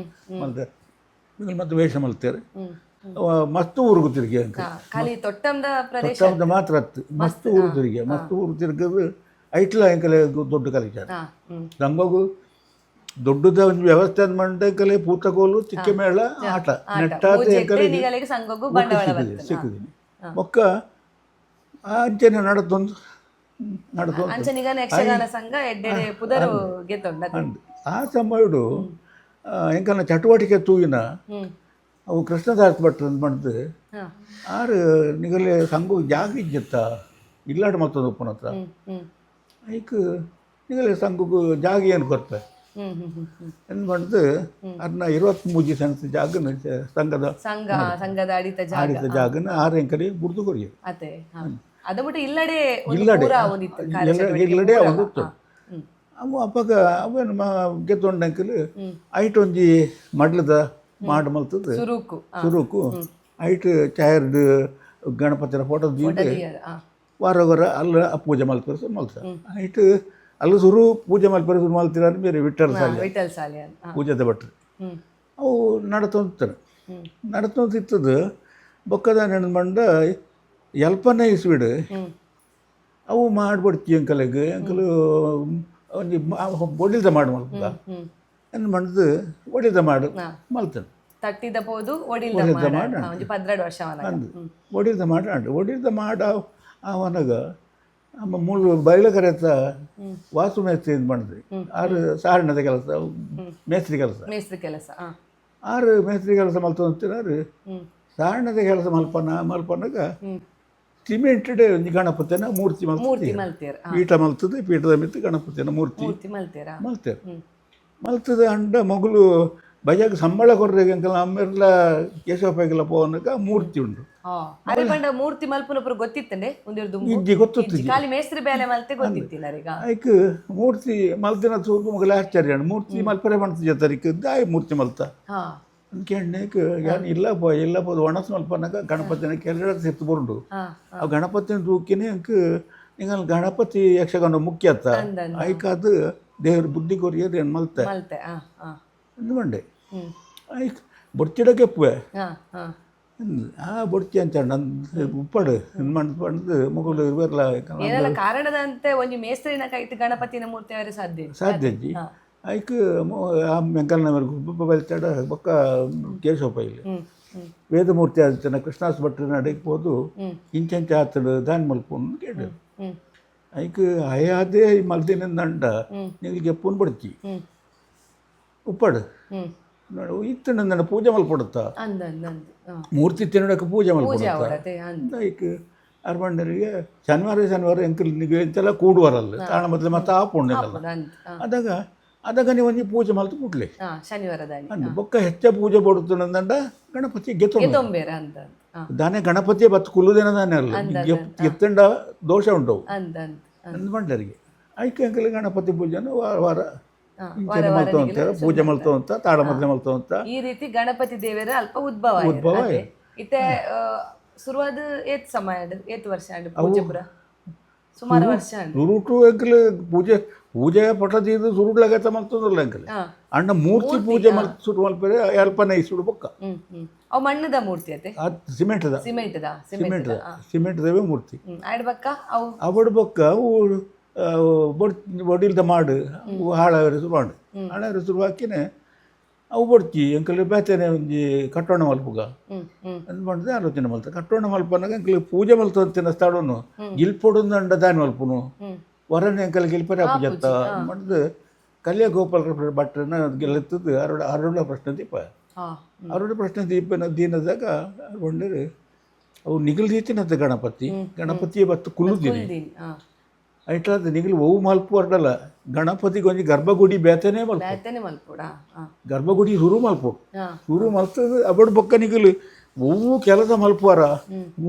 Speaker 1: ಮಲ್ತೇರು, ಮತ್ತು ವೇಷ ಮಲ್ತೇರು. ಅವ ಮಸ್ತ್ ಊರುಗು ತಿರುಗಿ ಅಂಕ.
Speaker 2: ಖಾಲಿ ತೊಟ್ಟಂದ ಪ್ರದೇಶ.
Speaker 1: ತೊಟ್ಟಂದ ಮಾತ್ರ ಅತ್ತು, ಮಸ್ತ್ ಊರು ತಿರುಗಿ, ಮಸ್ತ್ ಊರು ತಿರುಗದು. ಐಟ್ಲ ಎಂಕಲೆ ದೊಡ್ಡ ಕಲಿಚಾರ.
Speaker 2: ಹಾ ಹ್ಮ್
Speaker 1: ನಮಗೂ ದೊಡ್ಡದ ಒಂದು ವ್ಯವಸ್ಥೆ ಅಂದ್ ಮಂಡ ಪೂತಕೋಲು, ಚಿಕ್ಕ ಮೇಳ, ಆಟ ನೆಟ್ಟಾತ ಎಂಕಲೆ
Speaker 2: ನಿಗಲಿಗೆ ಸಂಘಕ್ಕೂ ಬಂಡವಾಳ
Speaker 1: ಸಿಕ್ಕಿದೆ ಸಿಕ್ಕಿದ್ದೀನಿ. ಬೊಕ್ಕ ಅಂಚನೆ ನಡತೊಂದು ನಡತೊಂದು.
Speaker 2: ಅಂಚ ನಿಗನ ಯಕ್ಷಗಾನ ಸಂಘ ಎಡ್ಡೆಡೆ ಪುದರು ಗೆತ್ತೊಂಡ.
Speaker 1: ಅಂದ್ ಆ ಸಮಯಡು ಎಂಕಲ್ನ ಚಟುವಟಿಕೆ ತೂಯಿನ ಅವು ಕೃಷ್ಣದಾಸ್ ಭಟ್ರು ಅಂದ್ ಮಂಡ್ದು ಆರು ನಿಗಲೆ ಸಂಘ ಜಾಗ ಇಜ್ಜತ್ತ ಇಲ್ಲಾಡ್ ಮತ್ತೊಂದು ಉಪ್ಪನ ಹತ್ರ.
Speaker 2: ಹ್ಮ್ ಹ್ಮ್
Speaker 1: ಐಕ್ ನಿಗಲೆ ಸಂಘಕ್ಕೂ ಜಾಗ ಏನು ಕೊರ್ಪೆ
Speaker 2: ಹ್ಮ್ ಹ್ಮ್ ಹ್ಮ್ ಹ್ಮ್
Speaker 1: ಏನು ಮಂಡ್ದು ಅರ್ನ 23 ಸೆಂಟ್ಸ್ ಜಾಗನ ಸಂಘದ
Speaker 2: ಸಂಘ ಸಂಘದ ಅಡಿತ ಜಾಗ.
Speaker 1: ಆಡಿದ ಜಾಗನ ಆರು ಎಂಕಲಿ ಬುಡ್ದು ಕೊರಿಯರು.
Speaker 2: ಅದೇ ಅದ ಬಿಟ್ಟು ಇಲ್ಲಡೆ ಒಂದು
Speaker 1: ಇಲ್ಲಡೆ
Speaker 2: ಪೂರ ಒಂದಿತ್ತು ಕಾರ್ಯಚಟುವಟಿಕೆ
Speaker 1: ಇಲ್ಲಡೆ
Speaker 2: ಪೂರ.
Speaker 1: ಒಂದು ಇತ್ತು. ಅವು ಅಪ್ಪಗ ಅವೇನು ಗೆತ್ತೊಂಡಂಕಲ್ ಐಟ್ ಒಂಜಿ ಮಡ್ಲದ ಮಾಡ್ ಮಲ್ತದ್ದು.
Speaker 2: ಸುರುಕು.
Speaker 1: ಸುರುಕು ಐಟ್ ಚಾಯರ್ಡ್ ಗಣಪತಿನ ಫೋಟೋ ದೀದ್ ವಾರ ವಾರ ಅಲ್ಲ ಪೂಜೆ ಮಲ್ಪರೆ ಶುರು ಮಲ್ತ. ಐಟ್ ಅಲ್ಲ ಸುರು ಪೂಜೆ ಮಲ್ಪರೆ ಶುರು ಮಲ್ತಿರ ಬೇರೆ ವಿಠ್ಠಲ ಸಾಲೆ.
Speaker 2: ವಿಠಲ್ ಸಾಲೆ.
Speaker 1: ಪೂಜೆದ ಭಟ್ರು. ಅವು ನಡತೊಂತಾರೆ ನಡತೊಂದು ಇತ್ತದು. ಬೊಕ್ಕದ ನೆನ್ ಮಂಡ ಎಲ್ಪನೇ ಇಸ್ವಿಡ್ ಅವು ಮಾಡ್ಬಿಡ್ತೀವಿ ಅಂಕಲಿಗೆ ಅಂಕಲು ಒಂಜಿ ಒಡಿಲ್ದ ಮಾಡು ಮಲ್ಪುಗ ಏನು ಮಂಡ್ದು ಒಡಿಲ್ದ ಮಾಡು ಮಲ್ತನು.
Speaker 2: ತಟ್ಟಿದ ಪೋದು ಒಡಿಲ್ದ ಮಾಡ ಒಂಜಿ 12 ವರ್ಷ ಅವನಾಗ.
Speaker 1: ಅಂದು ಒಡಿಲ್ದ ಮಾಡ ಅಂಡು ಒಡಿಲ್ದ ಮಾಡ ಅವನಾಗ ನಮ್ಮ ಮೂಲು ಬಯಲ ಕರೆತ ವಾಸು ಮೇಸ್ತ್ರಿ ಇದು ಮಾಡಿದ್ವಿ. ಆರು ಸಾರಣದ ಕೆಲಸ, ಮೇಸ್ತ್ರಿ ಕೆಲಸ.
Speaker 2: ಮೇಸ್ತ್ರಿ ಕೆಲಸ.
Speaker 1: ಆರು ಮೇಸ್ತ್ರಿ ಕೆಲಸ ಮಲ್ತೊಂತಿರಾರು. ಸಾರಣದ ಕೆಲಸ ಮಲ್ಪನ ಮಲ್ಪನಾಗ ಸಿಮೆಂಟೆಡ್ ಒಂಜಿ ಗಣಪತಿನ ಮೂರ್ತಿ
Speaker 2: ಮೂರ್ತಿ
Speaker 1: ಮಲ್ತೀವಿ.
Speaker 2: ಮಲ್ತೀರ.
Speaker 1: ಪೀಠ ಮಲ್ತದೆ, ಪೀಠದ ಮಿತ್ತು ಗಣಪತಿನ ಮೂರ್ತಿ.
Speaker 2: ಮೂರ್ತಿ ಮಲ್ತೀರ.
Speaker 1: ಮಲ್ತೇವೆ ಮಲ್ತದ ಅಂಡ ಮಗಳು ಬಜಾಗ ಸಂಬಳ ಕೊರ್ರೆಗೆ ಅಂಕಲ್ ಅಮ್ಮೆರ್ಲ ಕೇಶವಪ್ಪಗೆಲ್ಲ ಪೋವನಕ ಮೂರ್ತಿ ಉಂಟು.
Speaker 2: ಅರೆ ಪಂಡ ಮೂರ್ತಿ ಮಲ್ಪುನಪುರ ಗೊತ್ತಿತ್ತಂಡೆ ಒಂದಿರು ದುಂಬು?
Speaker 1: ಇಜ್ಜಿ, ಗೊತ್ತಿತ್ತು.
Speaker 2: ಇಜ್ಜಿ, ಖಾಲಿ ಮೇಸ್ತ್ರಿ ಬೇಲೆ ಮಲ್ತೆ ಗೊತ್ತಿತ್ತಿಲ್ಲ ಈಗ.
Speaker 1: ಐಕ್ ಮೂರ್ತಿ ಮಲ್ತಿನ ತೂರ್ಗು ಮಗಲ ಆಶ್ಚರ್ಯ ಉಂಡು. ಮೂರ್ತಿ ಮಲ್ಪರೆ ಮಣ್ತು ಜತರಿಕ್ ದಾಯ ಮೂರ್ತಿ ಮಲ್ತ ಅಂದ್ಕೆಣ್ಣೆಕ್ ಯಾನ್ ಇಲ್ಲ ಪೋ ಇಲ್ಲ ಪೋದು ಒಣಸ್ ಮಲ್ಪನಕ ಗಣಪತಿನ ಕೆರಳ ಸೆತ್ತು ಬರುಂಡು. ಆ ಗಣಪತಿನ ತೂಕಿನೇ ಅಂಕ್ ನಿಂಗಲ್ ಗಣಪತಿ ಯಕ್ಷಗಾನ ಮುಖ್ಯ ಅತ್ತ.
Speaker 2: ಅಂದ್.
Speaker 1: ಐಕಾದ್ ದೇವ್ರ ಬುದ್ಧಿ ಕೊರಿಯರ್ ಏನು ಮಲ್ತೆ
Speaker 2: ಮಲ್ತೆ. ಹಾ ಹಾ
Speaker 1: ಅಂದ್ ಮಂಡೆ. ಐಕ್ ಬೊಡ್ಚಿಡ ಕೆಪ್ಪುವೆ.
Speaker 2: ಹಾ ಹಾ
Speaker 1: ಆ ಬೊಡ್ಚಿ ಅಂತ ನಂದು ಉಪ್ಪಡು ಮಣ್ಣು ಪಂಡ್ದು ಮೊಗಲು ಇರ್ಬೆರ್ಲ.
Speaker 2: ಏನೆಲ್ಲ ಕಾರಣದಂತೆ ಒಂಜಿ ಮೇಸ್ತ್ರಿನ ಕೈಟ್ ಗಣಪತಿನ ಮೂರ್ತಿ ಅವರೇ ಸಾಧ್ಯ ಇತ್ತು.
Speaker 1: ಸಾಧ್ಯ ಅಜ್ಜಿ. ಐಕ್ ಆ ಮೆಂಕಲ್ನ ಬಲ್ತಾಡ ಬೊಕ್ಕ ಕೇಶವಪ್ಪ ಇಲ್ಲಿ
Speaker 2: ಹ್ಮ್ ಹ್ಮ್
Speaker 1: ವೇದಮೂರ್ತಿ ಆದಿತ್ತನ ಕೃಷ್ಣಾಸ್ ಭಟ್ರ ನಡೆಗೆ ಪೋದು ಇಂಚಂಚ ಆತಡು ದಾನ್ ಮಲ್ಪುನ್ ಕೇಳು. ಐಕ್ ಅಯಾದೇ ಮಲ್ದಿನ ದಂಡ ನಿಮಗೆ ಎಪ್ಪುನ್ ಬಡ್ತಿ. ಉಪ್ಪಡು.
Speaker 2: ಹ್ಮ್.
Speaker 1: ನೋಡು ಇತ್ತು ನನ್ನ ಪೂಜೆ ಮಲ್ಪಡುತ್ತಾ.
Speaker 2: ಅಂದ ಅಂದ ಅಂದ್
Speaker 1: ಮೂರ್ತಿ ತಿನ್ನಡಕ್ಕೆ ಪೂಜೆ
Speaker 2: ಪೂಜೆ
Speaker 1: ಮಲ್ಪಡುತ್ತಾ.
Speaker 2: ಅವಡತೆ ಅಂದ್.
Speaker 1: ಐಕ್ ಅರ್ಮಂಡರಿಗೆ ಶನಿವಾರ ಶನಿವಾರ ಎಂಕಲ್ ನಿಗೆ ಇಂತೆಲ್ಲ ಕೂಡುವರಲ್ಲ ತಾಣ ಮೊದಲು ಮತ್ತೆ ಆ ಪುಣ್ಯದಲ್ಲ.
Speaker 2: ಅಂದ್.
Speaker 1: ಅದಾಗ ಅದಾಗ ನೀವು ಒಂಜಿ ಪೂಜೆ ಮಲ್ತು ಕೂಡ್ಲೆ.
Speaker 2: ಶನಿವಾರದಾನಿ.
Speaker 1: ಅಂದ್ ಬೊಕ್ಕ ಹೆಚ್ಚ ಪೂಜೆ ಬಡುತ್ತಂಡ ಗಣಪತಿ ಗೆತ್ತೊಂದು.
Speaker 2: ಗೆತೊಂಬೇರ ಅಂದ ಅಂದ್.
Speaker 1: ದಾನೆ ಗಣಪತಿಯ ಬತ್ತು ಕುಲ್ಲುದೇನ ದಾನೆ ಅಲ್ಲ ಗೆತ್ತಂಡ ದೋಷ ಉಂಟವು.
Speaker 2: ಅಂದ್ ಅಂದ್.
Speaker 1: ಅಂದ್ ಮಂಡರಿಗೆ ಐಕೆ ಅಂಕಲ್ ಗಣಪತಿ ಪೂಜೆನ ವಾರ ವಾರ ಇಂಚನೆ
Speaker 2: ವಾರ ವಾರ
Speaker 1: ಮಲ್ತು ಅಂತ ಪೂಜೆ ಮಲ್ತು ಅಂತ ತಾಳ ಮೊದಲೇ ಮಲ್ತು ಅಂತ.
Speaker 2: ಈ ರೀತಿ ಗಣಪತಿ ದೇವರ ಅಲ್ಪ ಉದ್ಭವ ಆಯೆರ್.
Speaker 1: ಉದ್ಭವ.
Speaker 2: ಅದೇ. ಇತ್ತೆ ಶುರುವಾದ ಏತ್ ಸಮಯ ಆಂಡ್, ಏತ್ ವರ್ಷ ಆಂಡ್ ಪೂಜೆ ಪೂರ? ಸುಮಾರು ವರ್ಷ ಆಂಡ್.
Speaker 1: ಸುರುಟು ಅಂಕಲ್ ಪೂಜೆ ಪೂಜೆ ಪಟ ತೀರ್ದು ಸುರುಟ್ಲಾಗತ್ತ ಮಲ್ತಂದ್ರಲ್ಲ ಅಂಕಲ್. ಅಣ್ಣ ಮೂರ್ತಿ ಪೂಜೆ ಮಲ್ ಸುರು ಮಲ್ಪರೆ ಅಲ್ಪನ ಇಸುಡು ಬೊಕ್ಕ.
Speaker 2: ಹ್ಮ್ ಹ್ಮ್ ಅವು ಮಣ್ಣದ ಮೂರ್ತಿ ಅತೆ?
Speaker 1: ಸಿಮೆಂಟ್ದ.
Speaker 2: ಸಿಮೆಂಟ್ದ ಸಿಮೆಂಟ್ದ.
Speaker 1: ಸಿಮೆಂಟ್ದವೇ ಮೂರ್ತಿ.
Speaker 2: ಆಯ್ಡ್ ಬಕ್ಕ ಅವು
Speaker 1: ಅವಡು ಬೊಕ್ಕ ಅವು ಬೊಡಿಲ್ದ ಮಾಡು ಅವು ಹಾಳಾವರೆ ಶುರು ಮಾಡು ಹಾಳಾವರೆ ಶುರು ಹಾಕಿನೇ ಅವು ಬೊಡ್ಚಿ ಅಂಕಲ್ ಬೇತನೆ ಒಂಜಿ ಕಟ್ಟೋಣ ಮಲ್ಪುಗ
Speaker 2: ಹ್ಮ್ ಹ್ಮ್
Speaker 1: ಅಂದ್ ಮಾಡಿದೆ ಆಲೋಚನೆ ಮಲ್ತ ಕಟ್ಟೋಣ ಮಲ್ಪನಾಗ ಅಂಕಲ್ ಪೂಜೆ ಮಲ್ತಂತಿನ ಸ್ಥಳನು ಗಿಲ್ಪೊಡು ಅಂಡ ದಾನಿ ಮಲ್ಪುನು ವರನೆ ಅಂಕಲ್ ಗಿಲ್ಪರೆ ಅಪ್ಪು ಜತ್ತ ಮಾಡಿದ್ ಕಲ್ಯ ಗೋಪಾಲ ಭಟ್ರನ ಗೆಲ್ಲುತ್ತದ್ದು ಅರುಡ ಅರುಣ ಪ್ರಶ್ನೆ ದೀಪ.
Speaker 2: ಹಾ
Speaker 1: ಅರುಣ ಪ್ರಶ್ನೆ ದೀಪನ ದೀನದಾಗ ಅರುಂಡರು ಅವು ನಿಗಲ್ ದೀತಿನಂತ ಗಣಪತಿ ಗಣಪತಿ ಬತ್ತು ಕುಲ್ಲುದೀನಿ.
Speaker 2: ಕುಲ್ದಿನಿ
Speaker 1: ಐಟ್ಲಾದ ನಿಗಲು ಒವು ಮಲ್ಪು ಅರ್ಡಲ್ಲ ಗಣಪತಿಗೆ ಒಂಜಿ ಗರ್ಭಗುಡಿ ಬೇತನೇ ಮಲ್ಪ.
Speaker 2: ಬೇತನೆ ಮಲ್ಪುಡ
Speaker 1: ಗರ್ಭಗುಡಿ ಸುರು ಮಲ್ಪು ಸುರು ಮಲ್ತದ ಅಬಡ್ ಬೊಕ್ಕ ನಿಗಲು ಒವ್ವು ಕೆಲಸ ಮಲ್ಪುವಾರ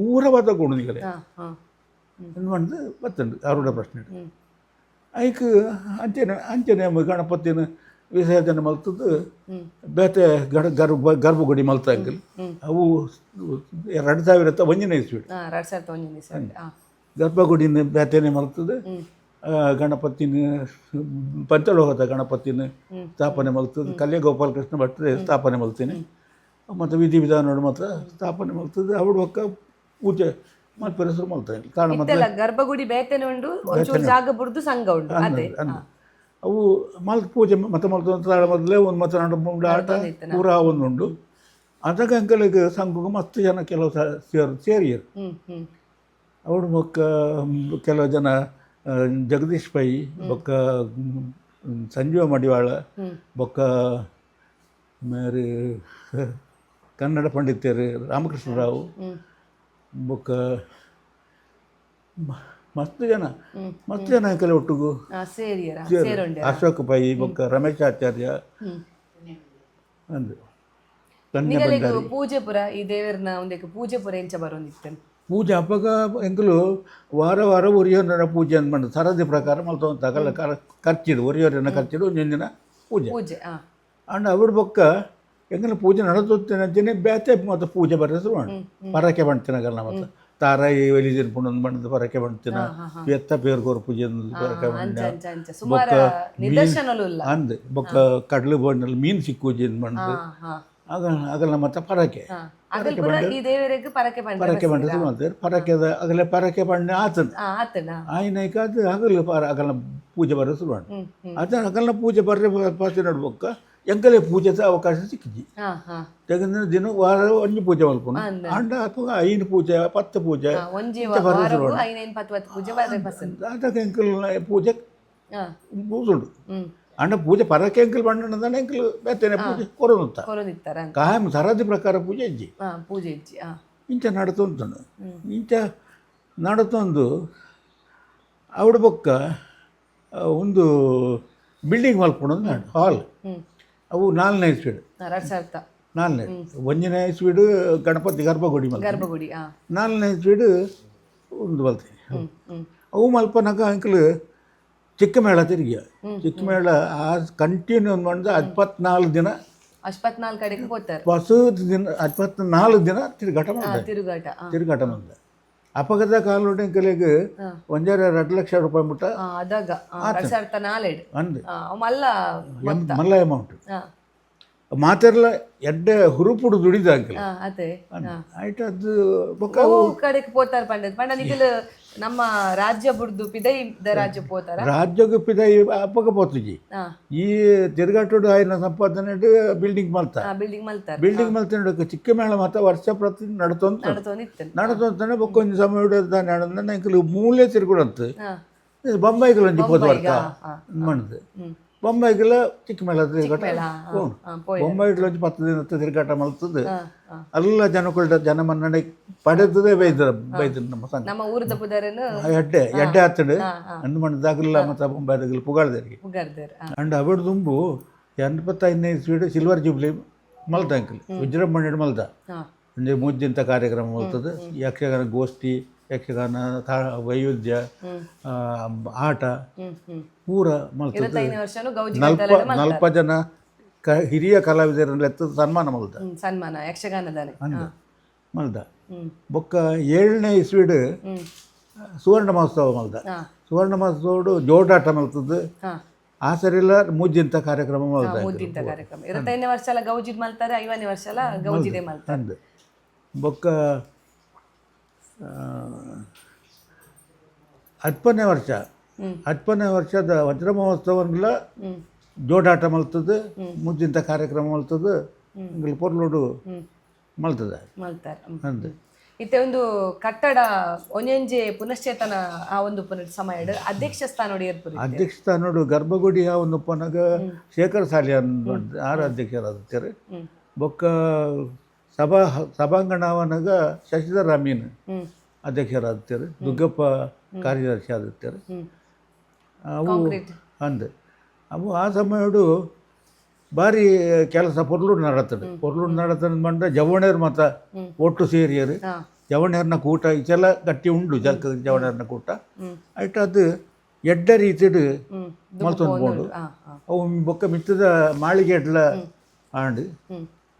Speaker 1: ಊರ ಬತ್ತ ಗುಣ ನಿಗಲೆ
Speaker 2: ಹಾ ಹಾ
Speaker 1: ಅಂದ್ ಬತ್ತಂಡು ಅರುಡ ಪ್ರಶ್ನೆ. ಐಕ್ ಅಂಚನೆ ಅಂಚನೆ ಗಣಪತಿನ ವಿಸರ್ಜನೆ ಮಲ್ತದ್ದು ಬೇತೆ ಗಡ ಗರ್ಭ ಗರ್ಭಗುಡಿ ಮಲ್ತ ಅಂಕಲ್ ಅವು 2001ನೇ ಇಸ್ವಿ.
Speaker 2: 2001 ಇಸ್ವಿ.
Speaker 1: ಗರ್ಭಗುಡಿನ ಬೇತೆನೆ ಮಲ್ತದ್ದು ಗಣಪತಿನ ಪಂಚಲೋಹದ ಗಣಪತಿನ ಸ್ಥಾಪನೆ ಮಲ್ತದ್ದು ಕಲ್ಯ ಗೋಪಾಲಕೃಷ್ಣ ಭಟ್ರೆ ಸ್ಥಾಪನೆ ಮಲ್ತೀನಿ ಮತ್ತು ವಿಧಿ ವಿಧಾನ ಮಾತ್ರ ಸ್ಥಾಪನೆ ಮಲ್ತದ್ದು ಅವಡು ಒಕ್ಕ ಪೂಜೆ ಮಲ್ಪೆರೆ ಶುರು ಮಲ್ತ ತಾಣ ಮತ್ತೆ.
Speaker 2: ಇತ್ತೆಲ್ಲ ಗರ್ಭಗುಡಿ ಬೇತನೆ ಉಂಡು, ಒಂಚೂರು ಜಾಗ ಬುಡ್ದು ಸಂಘ ಉಂಡು ಅದೇ.
Speaker 1: ಅಂದ್ ಅವು ಮಲ್ ಪೂಜೆ ಮತ್ತೆ ಮಲ್ತು ತಾಳ ಮೊದಲೇ ಒಂದು ಮತ್ತೆ ನಡು ಮುಂಡ ಆಟ ಪೂರಾ ಒಂದುಂಡು. ಅದಕ್ಕೆ ಅಂಕಲಿಗೆ ಸಂಘಕ್ಕೆ ಮಸ್ತ್ ಜನ ಕೆಲವು ಸೇರು ಸೇರಿಯರು.
Speaker 2: ಹ್ಮ್ ಹ್ಮ್
Speaker 1: ಅವಡು ಬೊಕ್ಕ ಕೆಲವು ಜನ ಜಗದೀಶ್ ಪೈ ಬೊಕ್ಕ ಸಂಜೀವ ಮಡಿವಾಳ ಬೊಕ್ಕ ಮೇರೆ ಕನ್ನಡ ಪಂಡಿತರು ರಾಮಕೃಷ್ಣರಾವ್ ಬೊಕ್ಕ ಮಸ್ತ್ ಜನ ಮಸ್ತ್ ಜನ ಅಂಕಲ್ ಒಟ್ಟಿಗೂ
Speaker 2: ಸೇರಿಯರ ಸೇರುಂಡೆ.
Speaker 1: ಅಶೋಕ್ ಪೈ ಬೊಕ್ಕ ರಮೇಶ್ ಆಚಾರ್ಯ ಅಂದು ಕನ್ಯಾ.
Speaker 2: ನಿಗಲಿಗ್ ಪೂಜೆ ಪುರ ಈ ದೇವರನ ಒಂದಕ್ಕೆ ಪೂಜೆ ಪುರ ಎಂಚ ಬರೋಂದಿತ್ತು?
Speaker 1: ಪೂಜೆ ಅಪ್ಪಗ ಎಂಕಲು ವಾರ ವಾರ ಒರಿಯೋನ ಪೂಜೆ ಅಂದ್ ಮಂಡ ಸರದಿ ಪ್ರಕಾರ ಮಲ್ತೊಂದು ತಗಲ ಖರ್ಚಿಡು ಒರಿಯೋರನ್ನ ಖರ್ಚಿಡು ಒಂದೊಂದಿನ ಪೂಜೆ.
Speaker 2: ಪೂಜೆ
Speaker 1: ಅಂಡ್ ಅವಡು ಬೊಕ್ಕ ಎಂಕಲ ಪೂಜೆ ನಡತೊತ್ತಿನಂಚನೆ ಬೇತೆ ಮತ್ತು ಪೂಜೆ ಬರ ಶುರು ಮಾಡಿ ಪರಕೆ ಬಣ್ತಿನಗಲ್ಲ ಮತ್ತು ತಾರಾಯಿ ಒಲಿದಿನ ಪುಂಡೊಂದು ಬಣ್ಣದ ಪರಕೆ ಬಣ್ತಿನ ಎತ್ತ ಪೇರ್ಗೋರು ಪೂಜೆ ಅಂದ್ ಪರಕೆ
Speaker 2: ಅಂಚ
Speaker 1: ಬಣ್ಣ.
Speaker 2: ಅಂಚ ಅಂಚ ಸುಮಾರ ನಿದರ್ಶನಲು ಇಲ್ಲ.
Speaker 1: ಅಂದ್ ಬೊಕ್ಕ ಕಡಲು ಬಣ್ಣಲ್ಲಿ ಮೀನು ಸಿಕ್ಕೂಜಿ ಅಂದ್ ಬಣ್ಣದ
Speaker 2: ಹಾ ಹಾ
Speaker 1: ಆಗ ಆಗಲ್ಲ ಮತ್ತೆ ಪರಕೆ.
Speaker 2: ಅಗಲ್ ಪುರ ಈ ದೇವರಿಗೆ ಪರಕೆ ಪಂಡ.
Speaker 1: ಪರಕೆ ಬಣ್ಣ ಶುರು ಮಾಡ್ತಾರೆ ಪರಕೆದ ಆಗಲೇ ಪರಕೆ ಬಣ್ಣ ಆತನ
Speaker 2: ಆತನ.
Speaker 1: ಆಯ್ನೈಕ ಅದು ಹಗಲು ಪಾರ ಅಗಲ ಪೂಜೆ ಬರೋ ಶುರು ಮಾಡಿ
Speaker 2: ಹ್ಮ್ ಹ್ಮ್
Speaker 1: ಅದ ಅಗಲ್ನ ಪೂಜೆ ಬರ್ರೆ ಪಾಸೆ ನಡ್ಬೊಕ್ಕ ಎಂಕಲೆ ಪೂಜೆದ ಅವಕಾಶ ಸಿಕ್ಕಿಜಿ.
Speaker 2: ಹಾ ಹಾ
Speaker 1: ಯಾಕಂದ್ರೆ ದಿನ ವಾರ ಒಂಜಿ ಪೂಜೆ ಮಲ್ಪುನು ಅಂಡ ಅಪ್ಪಗ 5 ಪೂಜೆ 10 ಪೂಜೆ.
Speaker 2: ಒಂಜಿ ವಾರಕ್ಕೂ ಐನೈನ್ ಪತ್ತು ಪತ್ತು ಪೂಜೆ ಬರ್ರೆ ಪಸಂದ್.
Speaker 1: ಆದಾಗ ಎಂಕಲ್ ಪೂಜೆ ಪೂಜುಂಡು.
Speaker 2: ಹ್ಮ್
Speaker 1: ಅಂಡ ಪೂಜೆ ಪರಕೆ ಎಂಕಲ್ ಬಣ್ಣದಾನೆ ಎಂಕಲ್ ಬೇತೇನೆ ಪೂಜೆ ಕೊರೋನುತ್ತ.
Speaker 2: ಕೊರೋದಿತ್ತಾರ.
Speaker 1: ಕಾಯಂ ಸರದಿ ಪ್ರಕಾರ ಪೂಜೆ ಇಜ್ಜಿ.
Speaker 2: ಪೂಜೆ ಇಜ್ಜಿ
Speaker 1: ಇಂಚ ನಡತೊಂದು ಇಂಚ ನಡತೊಂದು ಅವಡ ಬೊಕ್ಕ ಒಂದು ಬಿಲ್ಡಿಂಗ್ ಮಲ್ಪುಣಂದು ನಾಡು ಹಾಲ್.
Speaker 2: ಹ್ಮ್
Speaker 1: ಅವು 4ನೇ ಇಸ್ವೀಡ್.
Speaker 2: 2000.
Speaker 1: 4ನೇ 1ನೇ ಇಸ್ವೀಡು ಗಣಪತಿ ಗರ್ಭಗುಡಿ ಮಲ್ಪ.
Speaker 2: ಗರ್ಭಗುಡಿ
Speaker 1: 4ನೇ ಇಸ್ವೀಡು ಒಂದು ಮಲ್ತೀನಿ.
Speaker 2: ಹ್ಮ್ ಹ್ಮ್
Speaker 1: ಅವು ಮಲ್ಪನಾಗ ಅಂಕಲ್ ಚಿಕ್ಕಮೇಳ ತಿರುಗಿಯ ಚಿಕ್ಕಮೇಳ ಆ ಕಂಟಿನ್ಯೂ ಮಾಡಿದ 24 ದಿನ.
Speaker 2: 24 ಕಡೆಗೆ ಹೋಗ್ತಾರೆ.
Speaker 1: ಹೊಸದು ದಿನ 24 ದಿನ ತಿರುಗಾಟ ಮಾಡಿದೆ.
Speaker 2: ತಿರುಗಾಟ
Speaker 1: ತಿರುಗಾಟ ಮಾಡಿದೆ ಅಪಘಾತ ಕಾಲೋಡಿ ಅಂಕಲಿಗೆ ಒಂಜಾರ 2 ಲಕ್ಷ ರೂಪಾಯಿ ಮುಟ್ಟ.
Speaker 2: ಅದಾಗ 2004
Speaker 1: ಅಂದ್
Speaker 2: ಮಲ್ಲ
Speaker 1: ಮಲ್ಲ ಅಮೌಂಟ್ ಮಾತೆರ್ಲ ಎಡ್ಡೆ ಹುರುಪುಡು ದುಡಿದ ಅಂಕಲ್.
Speaker 2: ಅದೇ.
Speaker 1: ಆಯ್ತು ಅದು ಬೊಕ್ಕ
Speaker 2: ಓ ಕಡೆಗೆ ಪೋತಾರ ಪಂಡದ್ ಪಂಡ ನಿಖಿಲ್ ನಮ್ಮ ರಾಜ್ಯ ಬುಡ್ದು ಪಿದೈ ರಾಜ್ಯ ಪೋತಾರ.
Speaker 1: ರಾಜ್ಯಕ್ಕೆ ಪಿದೈ ಅಪ್ಪಗ ಪೋತುಜಿ. ಈ ತಿರುಗಾಟೋಡು ಆಯ್ನ ಸಂಪಾದನೆ ಬಿಲ್ಡಿಂಗ್ ಮಲ್ತ.
Speaker 2: ಬಿಲ್ಡಿಂಗ್ ಮಲ್ತಾರ.
Speaker 1: ಬಿಲ್ಡಿಂಗ್ ಮಲ್ತ ಚಿಕ್ಕ ಮೇಳ ಮಾತ ವರ್ಷ ಪ್ರತಿ ನಡತೊಂತ
Speaker 2: ನಡತೊಂದಿತ್ತು.
Speaker 1: ನಡತೊಂತಾನೆ ಬೊಕ್ಕ ಒಂಜಿ ಸಮಯ ದಾನೆ ಎಂಕಲ್ ಮೂಲೆ ತಿರುಗುಡಂತ ಬೊಂಬೈಗಳು ಒಂಜಿ ಪೋದು ಬರ್ತ ಮಣ್ಣದು. ಬೊಂಬೈಗೆಲ್ಲ ಚಿಕ್ಕ ಮೇಳ ತಿರುಗಾಟ
Speaker 2: ಮೇಳ,
Speaker 1: ಹೋಣು.
Speaker 2: ಪೋಯೆರ್.
Speaker 1: ಬೊಂಬೈಡ್ಲ ಒಂಜಿ 10 ದಿನ ತಿರುಗಾಟ ಮಲ್ತದ್ದು.
Speaker 2: ಹಾ, ಹಾ.
Speaker 1: ಅಲ್ಲ ಜನಕುಲ್ಡ ಜನ ಮನ್ನಣೆ ಪಡೆದದೇ ಬೈದ್ರ ಬೈದ್ರ ನಮ್ಮ ಸಂಘ.
Speaker 2: ನಮ್ಮ ಊರದ ಪುದರನ್ನು
Speaker 1: ಆ ಎಡ್ಡೆ ಎಡ್ಡೆ ಆತಂಡು
Speaker 2: ಹಾ, ಹಾ.
Speaker 1: ಅಂದು ಮಣ್ಣದಾಗಲ್ಲ ಮತ್ತು ಬೊಂಬೈದಾಗಲ್ಲ ಪುಗಾಳ್ದರಿಗೆ.
Speaker 2: ಪುಗರ್ದೆರ್.
Speaker 1: ಅಂಡ್ ಅವೆಡ್ ದುಂಬು 85ನೇ ಇಸ್ವಿಡ್ ಸಿಲ್ವರ್ ಜೂಬ್ಲಿ ಮಲ್ತ ಅಂಕಲ್ ವಿಜೃಂಭಣೆ ಮಲ್ತ. ಒಂಜಿ ಮೂಜಿಂತ ಕಾರ್ಯಕ್ರಮ ಮಲ್ತದೆ, ಯಕ್ಷಗಾನ ಗೋಷ್ಠಿ, ಯಕ್ಷಗಾನ ವೈವಿಧ್ಯ, ಆಟ
Speaker 2: ಹ್ಮ್ ಹ್ಮ್
Speaker 1: ಪೂರ ಮಲ್ತದೆ.
Speaker 2: 25ನೇ ವರ್ಷನು ಗೌಜಿ
Speaker 1: ನಲ್ಪ
Speaker 2: ಗದ್ದಲಡ್ ಮಲ್ತಾರ್.
Speaker 1: ನಲ್ಪ ಜನ ಹಿರಿಯ ಕಲಾವಿದರನ್ನ ಎತ್ತದ ಸನ್ಮಾನ ಮಲ್ತ.
Speaker 2: ಸನ್ಮಾನ ಯಕ್ಷಗಾನದಾನೆ.
Speaker 1: ಅಂದ್ ಮಲ್ದ. ಬೊಕ್ಕ 7ನೇ ಇಸ್ವಿಡ್ ಸುವರ್ಣ ಮಹೋತ್ಸವ ಮಲ್ದ. ಸುವರ್ಣ ಮಹೋತ್ಸವಡು ಜೋಡಾಟ ಮಲ್ತದ್ದು. ಆ ಸರಿಲ್ಲ ಮೂಜಿಂತ ಕಾರ್ಯಕ್ರಮ ಮಲ್ತ.
Speaker 2: ಮುದ್ದಿಂತ ಕಾರ್ಯಕ್ರಮ 25ನೇ ವರ್ಷ ಎಲ್ಲ ಗೌಜಿದ್ ಮಲ್ತಾರೆ, 50ನೇ ವರ್ಷ ಎಲ್ಲ ಗೌಜಿದೆ ಮಲ್ತಾರೆ.
Speaker 1: ಅಂದ್ ಬೊಕ್ಕ 10ನೇ ವರ್ಷ, 10ನೇ ವರ್ಷದ ವಜ್ರ ಮಹೋತ್ಸವನ್ಲ ಜೋಡಾಟ ಮಲ್ತದ್ದು, ಮುದ್ದಿಂತ ಕಾರ್ಯಕ್ರಮ ಮಲ್ತದ್ದು, ಇಂಗ್ಲ ಪೊರ್ಲುಡು ಮಲ್ತದ.
Speaker 2: ಮಲ್ತಾರೆ.
Speaker 1: ಅಂದ್.
Speaker 2: ಇತ್ತೆ ಒಂದು ಕಟ್ಟಡ ಒಂಜೊಂಜೆ ಪುನಶ್ಚೇತನ ಆ ಒಂದು ಪುನರ್ ಸಮಯಡ್ ಅಧ್ಯಕ್ಷ ಸ್ಥಾನ ಏರ್ಪುರಿ.
Speaker 1: ಅಧ್ಯಕ್ಷ ಸ್ಥಾನಡು ಗರ್ಭಗುಡಿ ಆ ಒಂದು ಪನಗ ಶೇಖರ್ ಸಾಲಿಯಾನ್ ಆರು ಅಧ್ಯಕ್ಷರಾದಿತ್ತಾರೆ. ಬೊಕ್ಕ ಸಭಾಂಗಣವನಗ ಶಶಿಧರ್ ಅಮೀನ್ ಅಧ್ಯಕ್ಷರಾದಿತ್ತಾರೆ, ದುಗ್ಗಪ್ಪ ಕಾರ್ಯದರ್ಶಿ ಆದಿತ್ತಾರೆ. ಅವು
Speaker 2: ಕಾಂಕ್ರೀಟ್.
Speaker 1: ಅಂದ್ ಅವು ಆ ಸಮಯಡು ಭಾರಿ ಕೆಲಸ ಪೊರ್ಲುಡು ನಡತದೆ. ಪೊರ್ಲುಡು ನಡತದೆ ಮಂಡ ಜವಣೇರು ಮತ ಒಟ್ಟು ಸೇರಿಯರು. ಜವಣೇರ್ನ ಕೂಟ ಇಚೆಲ್ಲ ಗಟ್ಟಿ ಉಂಡು, ಜವಣೇರ್ನ ಕೂಟ ಐಟ್ ಅದು ಎಡ್ಡ ರೀತಿಡ್ ಮಲ್ತೊಂದು ಪೋಂಡು.
Speaker 2: ಹಾ ಹಾ
Speaker 1: ಅವು ಬೊಕ್ಕ ಮಿತ್ತದ ಮಾಳಿಗೆ ಎಡ್ಲ ಆಂಡ್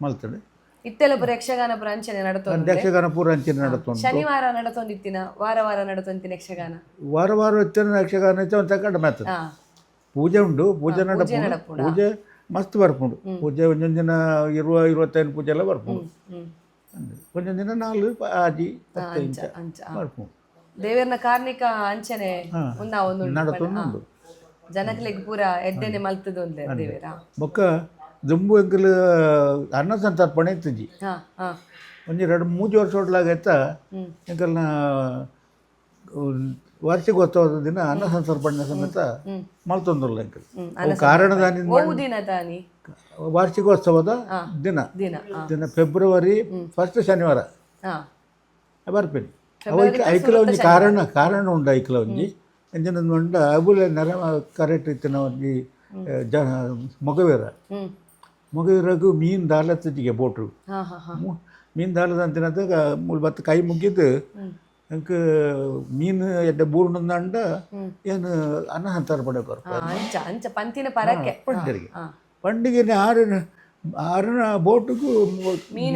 Speaker 1: ಮಲ್ತದೆ.
Speaker 2: ಇತ್ತೆಲ್ಲ ಪೂರ ಯಕ್ಷಗಾನ ಪೂರ ಅಂಚನೆ ನಡತೊಂದು.
Speaker 1: ಯಕ್ಷಗಾನ ಪೂರ ಅಂಚನೆ ನಡತೊಂದು.
Speaker 2: ಶನಿವಾರ ನಡತೊಂದಿತ್ತಿನ, ವಾರ ವಾರ ನಡತೊಂದಿತ್ತಿನ ಯಕ್ಷಗಾನ.
Speaker 1: ವಾರ ವಾರ ಇತ್ತಿನ ಯಕ್ಷಗಾನ ಇತ್ತ ಒಂತ ಕಡಿಮೆ ಆಗ್ತದೆ. ಪೂಜೆ ಉಂಡು, ಪೂಜೆ ನಡಪುಂಡು.
Speaker 2: ನಡಪುಂಡು.
Speaker 1: ಪೂಜೆ ಮಸ್ತ್ ಬರ್ಪುಂಡು. ಪೂಜೆ ಒಂದೊಂದು ದಿನ ಇರುವ 25 ಪೂಜೆ ಎಲ್ಲ ಬರ್ಪುಂಡು. ಒಂದೊಂದು ದಿನ 4 ಆಜಿ 10 ಇಂಚ
Speaker 2: ಅಂಚ
Speaker 1: ಬರ್ಪುಂಡು.
Speaker 2: ದೇವೆರ್ನ ಕಾರ್ಣಿಕ ಅಂಚನೆ ಉಂದಾ ಒಂದು ಉಂಡು.
Speaker 1: ನಡತೊಂದು ಉಂಡು.
Speaker 2: ಜನಕ್ಲೆಗ್ ಪೂರ ಎಡ್ಡೆನೆ ಮಲ್ತದ ಒಂದೆ ದೇವೆರ.
Speaker 1: ಬೊಕ್ಕ ದುಂಬು ಎಂಕಲ್ ಅನ್ನ ಸಂತರ್ಪಣೆ ಇತ್ತಿಜಿ.
Speaker 2: ಹಾ ಹಾ
Speaker 1: ಒಂಜಿ 2-3 ವರ್ಷ ಒಟ್ಲಾಗೈತ ಎಂಕಲ್ನ ವಾರ್ಷಿಕೋತ್ಸವದ ದಿನ ಅನ್ನ ಸಂತರ್ಪಣೆ ಸಮೇತ ಮಲ್ತೊಂದುಲ್ಲ ಎಂಕಲ್. ಅವು ಕಾರಣದಾನಿಂದ.
Speaker 2: ಓವು ದಿನ ತಾನಿ?
Speaker 1: ವಾರ್ಷಿಕೋತ್ಸವದ ದಿನ.
Speaker 2: ದಿನ.
Speaker 1: ದಿನ ಫೆಬ್ರವರಿ ಫಸ್ಟ್ ಶನಿವಾರ ಬರ್ಪೇನೆ. ಅವು ಐಕ್ಲ ಒಂಜಿ ಕಾರಣ ಕಾರಣ ಉಂಡು. ಐಕ್ಲ ಒಂಜಿ ಎಂಚಿನ ಉಂಡ ಅಬುಲೆ ನರ ಕರೆಕ್ಟ್ ಇತ್ತಿನ ಒಂಜಿ ಜನ ಮೊಗವೀರ. ಮೊಗವೀರಗು ಮೀನು ದಾಲತ್ತಿಗೆ ಬೋಟು.
Speaker 2: ಹಾ ಹಾ ಹಾ
Speaker 1: ಮೀನು ದಾಲದ ಅಂತಿನದ ಮೂಲು ಬತ್ತು ಕೈ ಮುಗಿದು ಎಂಕ್ ಮೀನು ಎಡ್ಡೆ ಬೂರ್ಣಂದಂಡ ಏನು ಅನ್ನ ಸಂತರ್ಪಣೆ ಕೊರ್ಪ.
Speaker 2: ಅಂಚ ಅಂಚ ಪಂತಿನ ಪರಕ್ಕೆ.
Speaker 1: ಪಂಡಿಗೆ ಪಂಡಿಗೆ ಆರಿನ ಆರಿನ ಬೋಟುಗು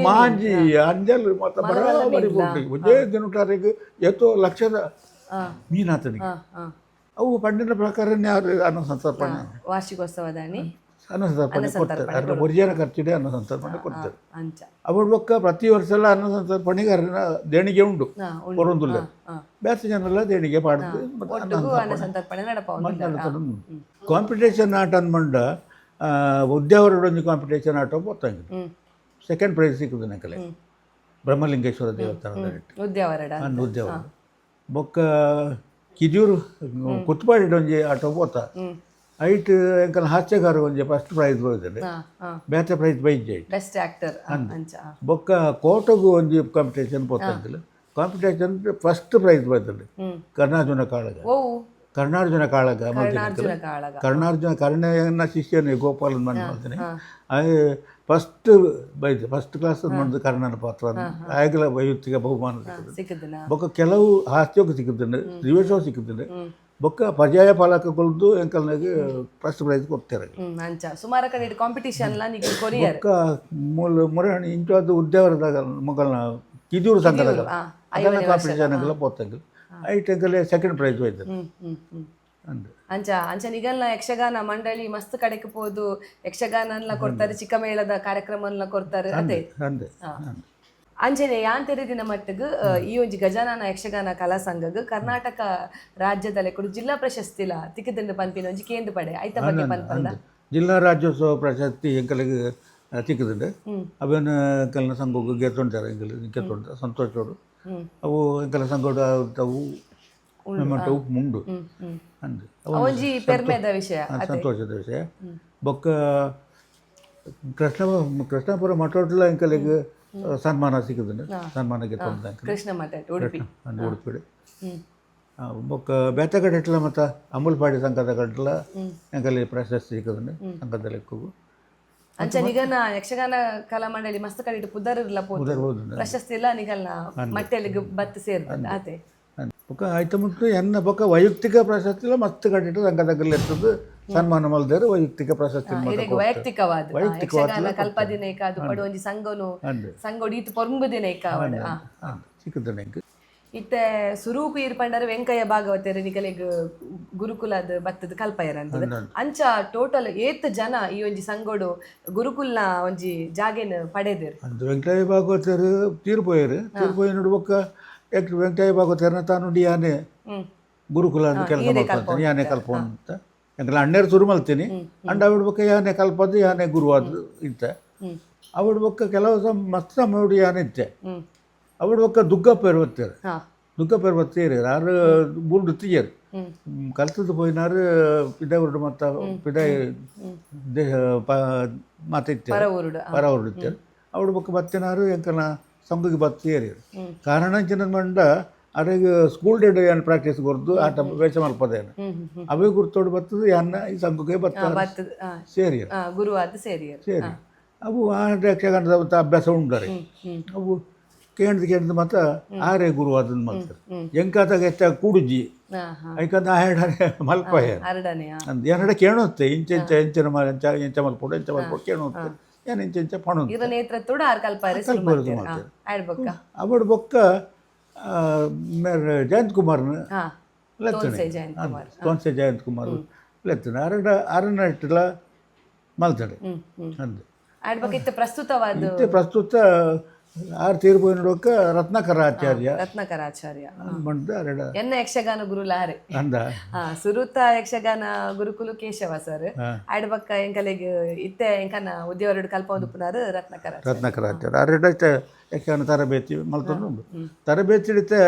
Speaker 1: ಮಾಂಜಿ ಅಂಜಲ್ ಮತ್ತೆ ಬರಾಬರಿ ಬೋಟಿಗೆ ಒಂದೇ ದಿನಟಾರಿಗೆ ಎತ್ತೋ ಲಕ್ಷದ ಮೀನು ಆತನಿಗೆ.
Speaker 2: ಹಾ ಹಾ
Speaker 1: ಅವು ಪಂಡಿನ ಪ್ರಕಾರನೇ ಯಾರು ಅನ್ನ ಸಂತರ್ಪಣೆ
Speaker 2: ವಾರ್ಷಿಕೋತ್ಸವದಾನಿ
Speaker 1: ಅನ್ನ ಸಂತರ್ಪಣೆ ಕೊಡ್ತಾರೆ. ಅದರ ಒರಿಜಿನ ಖರ್ಚಿಡೆ ಅನ್ನ ಸಂತರ್ಪಣೆ ಕೊಡ್ತಾರೆ.
Speaker 2: ಅಂಚ.
Speaker 1: ಅವಳ ಬೊಕ್ಕ ಪ್ರತಿ ವರ್ಷ ಎಲ್ಲ ಅನ್ನ ಸಂತರ್ಪಣೆಗೆ ಅರಿನ ದೇಣಿಗೆ ಉಂಡು.
Speaker 2: ಉಂಡು.
Speaker 1: ಕೊರೊಂದುಲ್ಲ ಬೇರೆ ಜನ ಎಲ್ಲ ದೇಣಿಗೆ ಪಾಡ್ದು ಮತ್ತೆ ಅನ್ನ
Speaker 2: ಒಟ್ಟುಗು ಅನ್ನ ಸಂತರ್ಪಣೆ ನಡಪ.
Speaker 1: ಕಾಂಪಿಟೇಷನ್ ಆಟ ಅಂದ್ಮಂಡ ಉದ್ಯಾವರ ಒಂಜಿ ಕಾಂಪಿಟೇಷನ್ ಆಟ ಪೋತಂಗೆ ಸೆಕೆಂಡ್ ಪ್ರೈಸ್ ಸಿಕ್ಕುದು ನಕಲೆ ಬ್ರಹ್ಮಲಿಂಗೇಶ್ವರ ದೇವಸ್ಥಾನದ
Speaker 2: ಉದ್ಯಾವರಡ.
Speaker 1: ಅಂದ್ ಉದ್ಯಾವರ. ಬೊಕ್ಕ ಕಿಜೂರು ಕುತ್ಪಾಡಿ ಒಂಜಿ ಆಟೋ ಪೋತ ಐಟ್ ಎಂಕಲ್ ಹಾಸ್ಯಗಾರ ಒಂಜಿ ಫಸ್ಟ್ ಪ್ರೈಸ್ ಬೈದಂಡೆ.
Speaker 2: ಹಾ ಹಾ
Speaker 1: ಬೇತೆ ಪ್ರೈಸ್ ಬೈಜ್ ಐಟ್.
Speaker 2: ಬೆಸ್ಟ್ ಆಕ್ಟರ್ ಅಂಚ.
Speaker 1: ಬೊಕ್ಕ ಕೋಟಗು ಒಂಜಿ ಕಾಂಪಿಟೇಷನ್ ಪೋತಂಗಿಲ್ಲ, competition first prize ಬೈದಂಡೆ. ಕರ್ಣಾರ್ಜುನ ಕಾಳಗ.
Speaker 2: ಓವು?
Speaker 1: ಕರ್ಣಾರ್ಜುನ ಕಾಳಗ ಮಲ್ತಿನ.
Speaker 2: ಕರ್ಣಾರ್ಜುನ ಕಾಳಗ.
Speaker 1: ಕರ್ಣಾರ್ಜುನ ಕರ್ಣನ ಶಿಷ್ಯನೇ ಗೋಪಾಲನ್ ಮಣ್ಣು ಮಾಡ್ತೀನಿ. ಫಸ್ಟ್ ಬೈದು ಫಸ್ಟ್ ಕ್ಲಾಸ್ ಮಾಡಿದ ಕರ್ಣನ ಪಾತ್ರ ಆಗಲ ವೈಯಕ್ತಿಕ ಬಹುಮಾನ ಸಿಕ್ಕುದು.
Speaker 2: ಸಿಕ್ಕುದನ.
Speaker 1: ಬೊಕ್ಕ ಕೆಲವು ಹಾಸ್ಯಕ್ಕೂ ಸಿಕ್ಕುತ್ತಂಡೆ, ತ್ರಿವೇಶವು ಸಿಕ್ಕುತ್ತಂಡೆ. ಬೊಕ್ಕ ಪರ್ಯಾಯ ಪಾಲಕ ಕೊಲ್ದು ಎಂಕಲ್ನಾಗ ಫಸ್ಟ್ ಪ್ರೈಸ್ ಕೊಡ್ತಾರೆ.
Speaker 2: ಅಂಚ ಸುಮಾರು ಕಡೆ ಕಾಂಪಿಟಿಷನ್ ಲಾ ನಿಗ್ ಕೊರಿಯರ್.
Speaker 1: ಬೊಕ್ಕ ಮೂಲ ಮುರಹಣಿ ಇಂಚು ಉದ್ಯಾವರದಾಗ ಮೊಗಲ್ನ ಕಿಜೂರು ಸಂಘದಾಗ ಅದೆಲ್ಲ ಕಾಂಪಿಟೇಷನ್ ಪೋತಂಗಿಲ್ಲ, ಐಟ್ ಎಂಕಲೆ ಸೆಕೆಂಡ್ ಪ್ರೈಸ್ ಹೋಯ್ತು.
Speaker 2: ಹ್ಮ್ ಹ್ಮ್ ಹ್ಮ್
Speaker 1: ಅಂದ್.
Speaker 2: ಅಂಚ ಅಂಚ ನಿಗಲ್ನ ಯಕ್ಷಗಾನ ಮಂಡಳಿ ಮಸ್ತ್ ಕಡೆಕ್ ಪೋದು ಯಕ್ಷಗಾನನ್ಲ ಕೊಡ್ತಾರೆ, ಚಿಕ್ಕಮೇಳದ ಕಾರ್ಯಕ್ರಮನ್ಲ ಕೊಡ್ತಾರೆ ಅದೇ.
Speaker 1: ಅಂದೆ.
Speaker 2: ಅಂಚನೆ ಯಾನ್ ತೆರೆದಿನ ಮಟ್ಟಿಗೆ ಈ ಒಂಜಿ ಗಜಾನನ ಯಕ್ಷಗಾನ ಕಲಾ ಸಂಘಗ್ ಕರ್ನಾಟಕ ರಾಜ್ಯದ ಲೆಕ್ಕಡು ಜಿಲ್ಲಾ ಪ್ರಶಸ್ತಿಲ ತಿಕ್ಕದಂಡು ಪನ್ಪಿನ ಒಂಜಿ ಕೇಂದ್ರ ಪಡೆ ಐತ ಬಗ್ಗೆ ಪನ್ಪಂದ.
Speaker 1: ಜಿಲ್ಲಾ ರಾಜ್ಯೋತ್ಸವ ಪ್ರಶಸ್ತಿ ಎಂಕಲಿಗೆ ಸಿಕ್ಕುದುಂಡು. ಅವೇನು ಎಂಕಲ್ನ ಸಂಘಕ್ಕೆ ಗೆತ್ತೊಂತಾರೆ, ಎಂಕಲ್ ಗೆತ್ತೊಂಡ ಸಂತೋಷೋಡು. ಅವು ಎಂಕಲ ಸಂಘೋಡು ಅವು Memento ಉಂಡು.
Speaker 2: ಹ್ಮ್ ಹ್ಮ್
Speaker 1: ಅಂದ್.
Speaker 2: ಒಂಜಿ ಪೆರ್ಮೆದ ವಿಷಯ.
Speaker 1: ಸಂತೋಷದ ವಿಷಯ. ಬೊಕ್ಕ ಕೃಷ್ಣ ಕೃಷ್ಣಪುರ ಮಠೋಟ್ಲ ಎಂಕಲೆಗ್ ಸನ್ಮಾನ ಸಿಕ್ಕುದುಂಡು, ಸನ್ಮಾನಕ್ಕೆ ತೊಂದರೆ.
Speaker 2: ಕೃಷ್ಣ ಮಠ ಉಡುಪಿ.
Speaker 1: ಅಂದ್, ಉಡುಪಿಡು.
Speaker 2: ಹ್ಮ್
Speaker 1: ಬೊಕ್ಕ ಬೇತೆ ಕಡೆಟ್ಲ ಮತ್ತು ಅಮುಲ್ಪಾಡಿ ಸಂಘದ ಕಡೆಟ್ಲ ಎಂಕಲೆ ಪ್ರಶಸ್ತಿ ಸಿಕ್ಕುದುಂಡು ಸಂಘದ ಲೆಕ್ಕಗೂ.
Speaker 2: ಅಂಚ ನಿಗನ ಯಕ್ಷಗಾನ ಕಲಾ ಮಂಡಳಿ ಮಸ್ತ್ ಕಡೆಟ್ ಪುದರ್ ಇರ್ಲ ಪೋತು.
Speaker 1: ಪುದರ್ ಹೋದುಂಡು.
Speaker 2: ಪ್ರಶಸ್ತಿ ಎಲ್ಲ ನಿಗಲ್ನ ಮಟ್ಟೆಲಿಗ್ ಬತ್ತು ಸೇರ್ತದೆ ಅತೆ.
Speaker 1: ಬೊಕ್ಕ ಆಯ್ತು ಮುಟ್ಟು ಎನ್ನ ಬೊಕ್ಕ ವೈಯಕ್ತಿಕ ಪ್ರಶಸ್ತಿ ಮಸ್ತ್ ಕಡೆಟ್ ಸಂಘದ ಎತ್ತದು ಸನ್ಮಾನ ಮಲ್ದೇರು, ವೈಯಕ್ತಿಕ ಪ್ರಶಸ್ತಿ ಮಾತ್ರ.
Speaker 2: ಇರೆಗ್ ವೈಯಕ್ತಿಕವಾದ
Speaker 1: ವೈಯಕ್ತಿಕವಾದ.
Speaker 2: ಯಕ್ಷಗಾನ ಕಲ್ಪದಿನೈಕ ಅದು ಪಡು ಒಂಜಿ ಸಂಘನು.
Speaker 1: ಅಂದ್.
Speaker 2: ಸಂಘೋಡು ಈತ್ ಪೊರ್ಂಬುದಿನೈಕ ಅವಡ್.
Speaker 1: ಸಿಕ್ಕುದುಂಡು ಎಂಕ್.
Speaker 2: ಇತ್ತೆ ಸುರೂಕು ಈರ್ ಪಂಡರೆ ವೆಂಕಯ್ಯ ಭಾಗವತೆರ್ ನಿಕಲೆಗ್ ಗುರುಕುಲದ ಬತ್ತದ ಕಲ್ಪಯರ್ ಅಂತದ. ಅಂಚ ಟೋಟಲ್ ಏತ್ ಜನ ಈ ಒಂಜಿ ಸಂಘೋಡು ಗುರುಕುಲ್ನ ಒಂಜಿ ಜಾಗೆನ್ ಪಡೆದೆರ್?
Speaker 1: ಅಂದ್, ವೆಂಕಟಯ್ಯ ಭಾಗವತರು ತೀರ್ಪೋಯರು. ತೀರ್ಪೋಯಿನಡು ಬೊಕ್ಕ ವೆಂಕಟಯ್ಯ ಭಾಗವತರನ್ನ ತಾನು ಯಾನೆ ಗುರುಕುಲ ಅಂತ ಕೆಲಸ ಮಾಡ್ಕೊಂತೀನಿ, ಯಾನೆ ಕಲ್ಪೊಂತ. ಎಂಕಲ ಅಣ್ಣೇರು ಶುರು ಮಲ್ತೀನಿ ಅಂಡ ಅವಡು ಬೊಕ್ಕ ಯಾನೆ ಕಲ್ಪದ್ದು, ಯಾನೆ ಗುರುವಾದ ಇತ್ತೆ. ಅವಡು ಬೊಕ್ಕ ಕೆಲವು ಸಮ ಮಸ್ತ್ ಸಮಯ ಯಾನೆ ಇತ್ತೆ. ಅವಡು ಬೊಕ್ಕ ದುಗ್ಗಪ್ಪ ಇರುತ್ತಾರೆ. ದುಗ್ಗಪ್ಪ ಇರುವತ್ತೇರು ಆರು ಬೂರ್ಡು ತೀಯರು. ಕಲ್ತದ್ದು ಪೋಯಿನಾರು ಪಿದಾವರುಡು ಮತ್ತ ಪಿದಾಯಿ ದೇಹ ಪ ಮಾತಿತ್ತೇರು.
Speaker 2: ಪರ ಊರುಡು.
Speaker 1: ಪರ ಹೊರಡುತ್ತೇರು. ಅವಡು ಬೊಕ್ಕ ಬತ್ತಿನಾರು ಎಂಕನ ಸಂಘಕ್ಕೆ ಬತ್ತು ಏರಿಯರು. ಕಾರಣ ಅಂಚಿನ ಮಂಡ ಅರೆಗ್ ಸ್ಕೂಲ್ ಡೇಡ್ ಏನು ಪ್ರಾಕ್ಟೀಸ್ ಕೊರ್ದು ಆಟ ವೇಷ ಮಲ್ಪದೇನು.
Speaker 2: ಹ್ಮ್ ಹ್ಮ್ ಹ್ಮ್
Speaker 1: ಅವೇ ಗುರ್ತೋಡು ಬತ್ತದು ಯಾನ್ನ ಈ ಸಂಘಕ್ಕೆ ಬತ್ತ
Speaker 2: ಬತ್ತದ
Speaker 1: ಸೇರಿಯರು.
Speaker 2: ಗುರುವಾದ ಸೇರಿಯರು.
Speaker 1: ಸೇರಿ ಅವು ಆ ಯಕ್ಷಗಾನದ ಮತ್ತು ಅಭ್ಯಾಸ ಉಂಡರೆ
Speaker 2: ಹ್ಮ್ ಹ್ಮ್
Speaker 1: ಅವು ಕೇಂದ್ರ ಕೇಂದ್ರ ಮತ್ತು ಆರೇ ಗುರುವಾದನ್ ಮಾಡ್ತಾರೆ. ಎಂಕಾತಾಗ ಹೆಚ್ಚಾಗಿ ಕೂಡುಜಿ.
Speaker 2: ಹಾ ಹಾ
Speaker 1: ಐಕಂದ ಆಯಡನೆ ಮಲ್ಪಯ.
Speaker 2: ಅರಡನೆ.
Speaker 1: ಅಂದ್ ಏನಡ ಕೇಣುತ್ತೆ, ಇಂಚ ಇಂಚ ಎಂಚಿನ ಮಾರ ಎಂಚ ಎಂಚ ಮಲ್ಪೊಡು ಎಂಚ ಮಲ್ಪೊಡು ಕೇಣುತ್ತೆ, ಏನು ಇಂಚ ಇಂಚ ಪಣುತ್ತೆ.
Speaker 2: ಇರ ನೇತೃತ್ವಡ್ ಆರ್ ಕಲ್ಪಾರೆ ಶುರು
Speaker 1: ಕಲ್ಪಾರೆ.
Speaker 2: ಮಾಡ್ತೇವೆ ಆಡ್ಬೊಕ್ಕ.
Speaker 1: ಅವಡು ಬೊಕ್ಕ ಮೇರ್ ಜಯಂತ್ ಕುಮಾರ್ನ ಲೆತ್ತನೆ.
Speaker 2: ತೋನ್ಸೆ ಜಯಂತ್ ಕುಮಾರ್.
Speaker 1: ತೋನ್ಸೆ ಜಯಂತ್ ಕುಮಾರ್ ಲೆತ್ತನೆ. ಅರಡ ಅರನ ಇಟ್ಟಲ ಮಲ್ತಡೆ.
Speaker 2: ಹ್ಮ್ ಹ್ಮ್
Speaker 1: ಅಂದ್.
Speaker 2: ಆಡ್ಬೊಕ್ಕ ಇತ್ತೆ ಪ್ರಸ್ತುತವಾದ?
Speaker 1: ಇತ್ತೆ ಪ್ರಸ್ತುತ ಆರು ತೀರ್ಪು ನೋಡೋಕ ರತ್ನಾಕರ ಆಚಾರ್ಯ.
Speaker 2: ರತ್ನಾಕರಾಚಾರ್ಯ.
Speaker 1: ಬಂದ ಅರಡ.
Speaker 2: ಎನ್ನ ಯಕ್ಷಗಾನ ಗುರು ಲಾರೆ.
Speaker 1: ಅಂದ.
Speaker 2: ಸುರುತ ಯಕ್ಷಗಾನ ಗುರುಕುಲು ಕೇಶವ ಸರ್. ಆಡ್ಬಕ್ಕ ಎಂಕಲೆಗ್ ಇತ್ತೆ ಎಂಕನ ಉದ್ಯವರಡು ಕಲ್ಪೊಂದು ಉಪ್ಪುನಾರು ರತ್ನಾಕರ.
Speaker 1: ರತ್ನಾಕರ ಆಚಾರ್ಯ ಅರಡ ಇತ್ತೆ ಯಕ್ಷಗಾನ ತರಬೇತಿ ಮಲ್ತೊಂದು ಉಂಡು. ತರಬೇತಿ ಇತ್ತೆ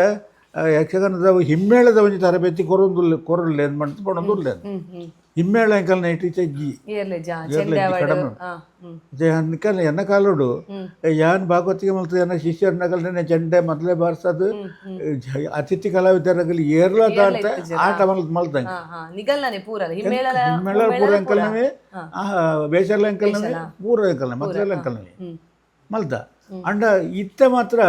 Speaker 1: ಯಕ್ಷಗಾನದ ಹಿಮ್ಮೇಳದ ಒಂಜಿ ತರಬೇತಿ ಕೊರೊಂದುಲ್ಲ, ಕೊರೊಲ್ಲೆ ಮಂತ್ ಪಣೊಂದುಲ್ಲೆ.
Speaker 2: ಹ್ಮ್ ಹ್ಮ್
Speaker 1: ಹಿಮ್ಮೇಳ ಎಂಕಲ್ನ ಟೀಚರ್ ಜಿ.
Speaker 2: ಏರ್ಲೆ ಜಾ ಚೆಂಡೆ. ಹಾ ಹ್ಮ್
Speaker 1: ಅಂಕಲ್ ಎನ್ನ ಕಾಲೋಡು ಯಾನ್ ಭಾಗವತಿಗೆ ಮಲ್ತ ಎನ್ನ ಶಿಷ್ಯರನಗಲ್ನೇ ಚೆಂಡೆ ಮೊದಲೇ ಬಾರ್ಸದು, ಅತಿಥಿ ಕಲಾವಿದರಾಗಲಿ ಏರ್ಲ ದಾಂತೆ ಆಟ ಮಲ್ತಂಗೆ.
Speaker 2: ಹಾ ಹಾ ನಿಗಲ್ನಾನೆ ಪೂರ ಹಿಮ್ಮೇಳ.
Speaker 1: ಹಿಮ್ಮೇಳ ಪೂರ ಅಂಕಲ್ನವೇ, ಬೇಷರ್ಲ ಅಂಕಲ್ನವೇ, ಪೂರ ಅಂಕಲ್ನ ಮೊದಲೆಲ್ಲ ಅಂಕಲ್ನವೇ ಮಲ್ತ. ಅಂಡ ಇತ್ತೆ ಮಾತ್ರ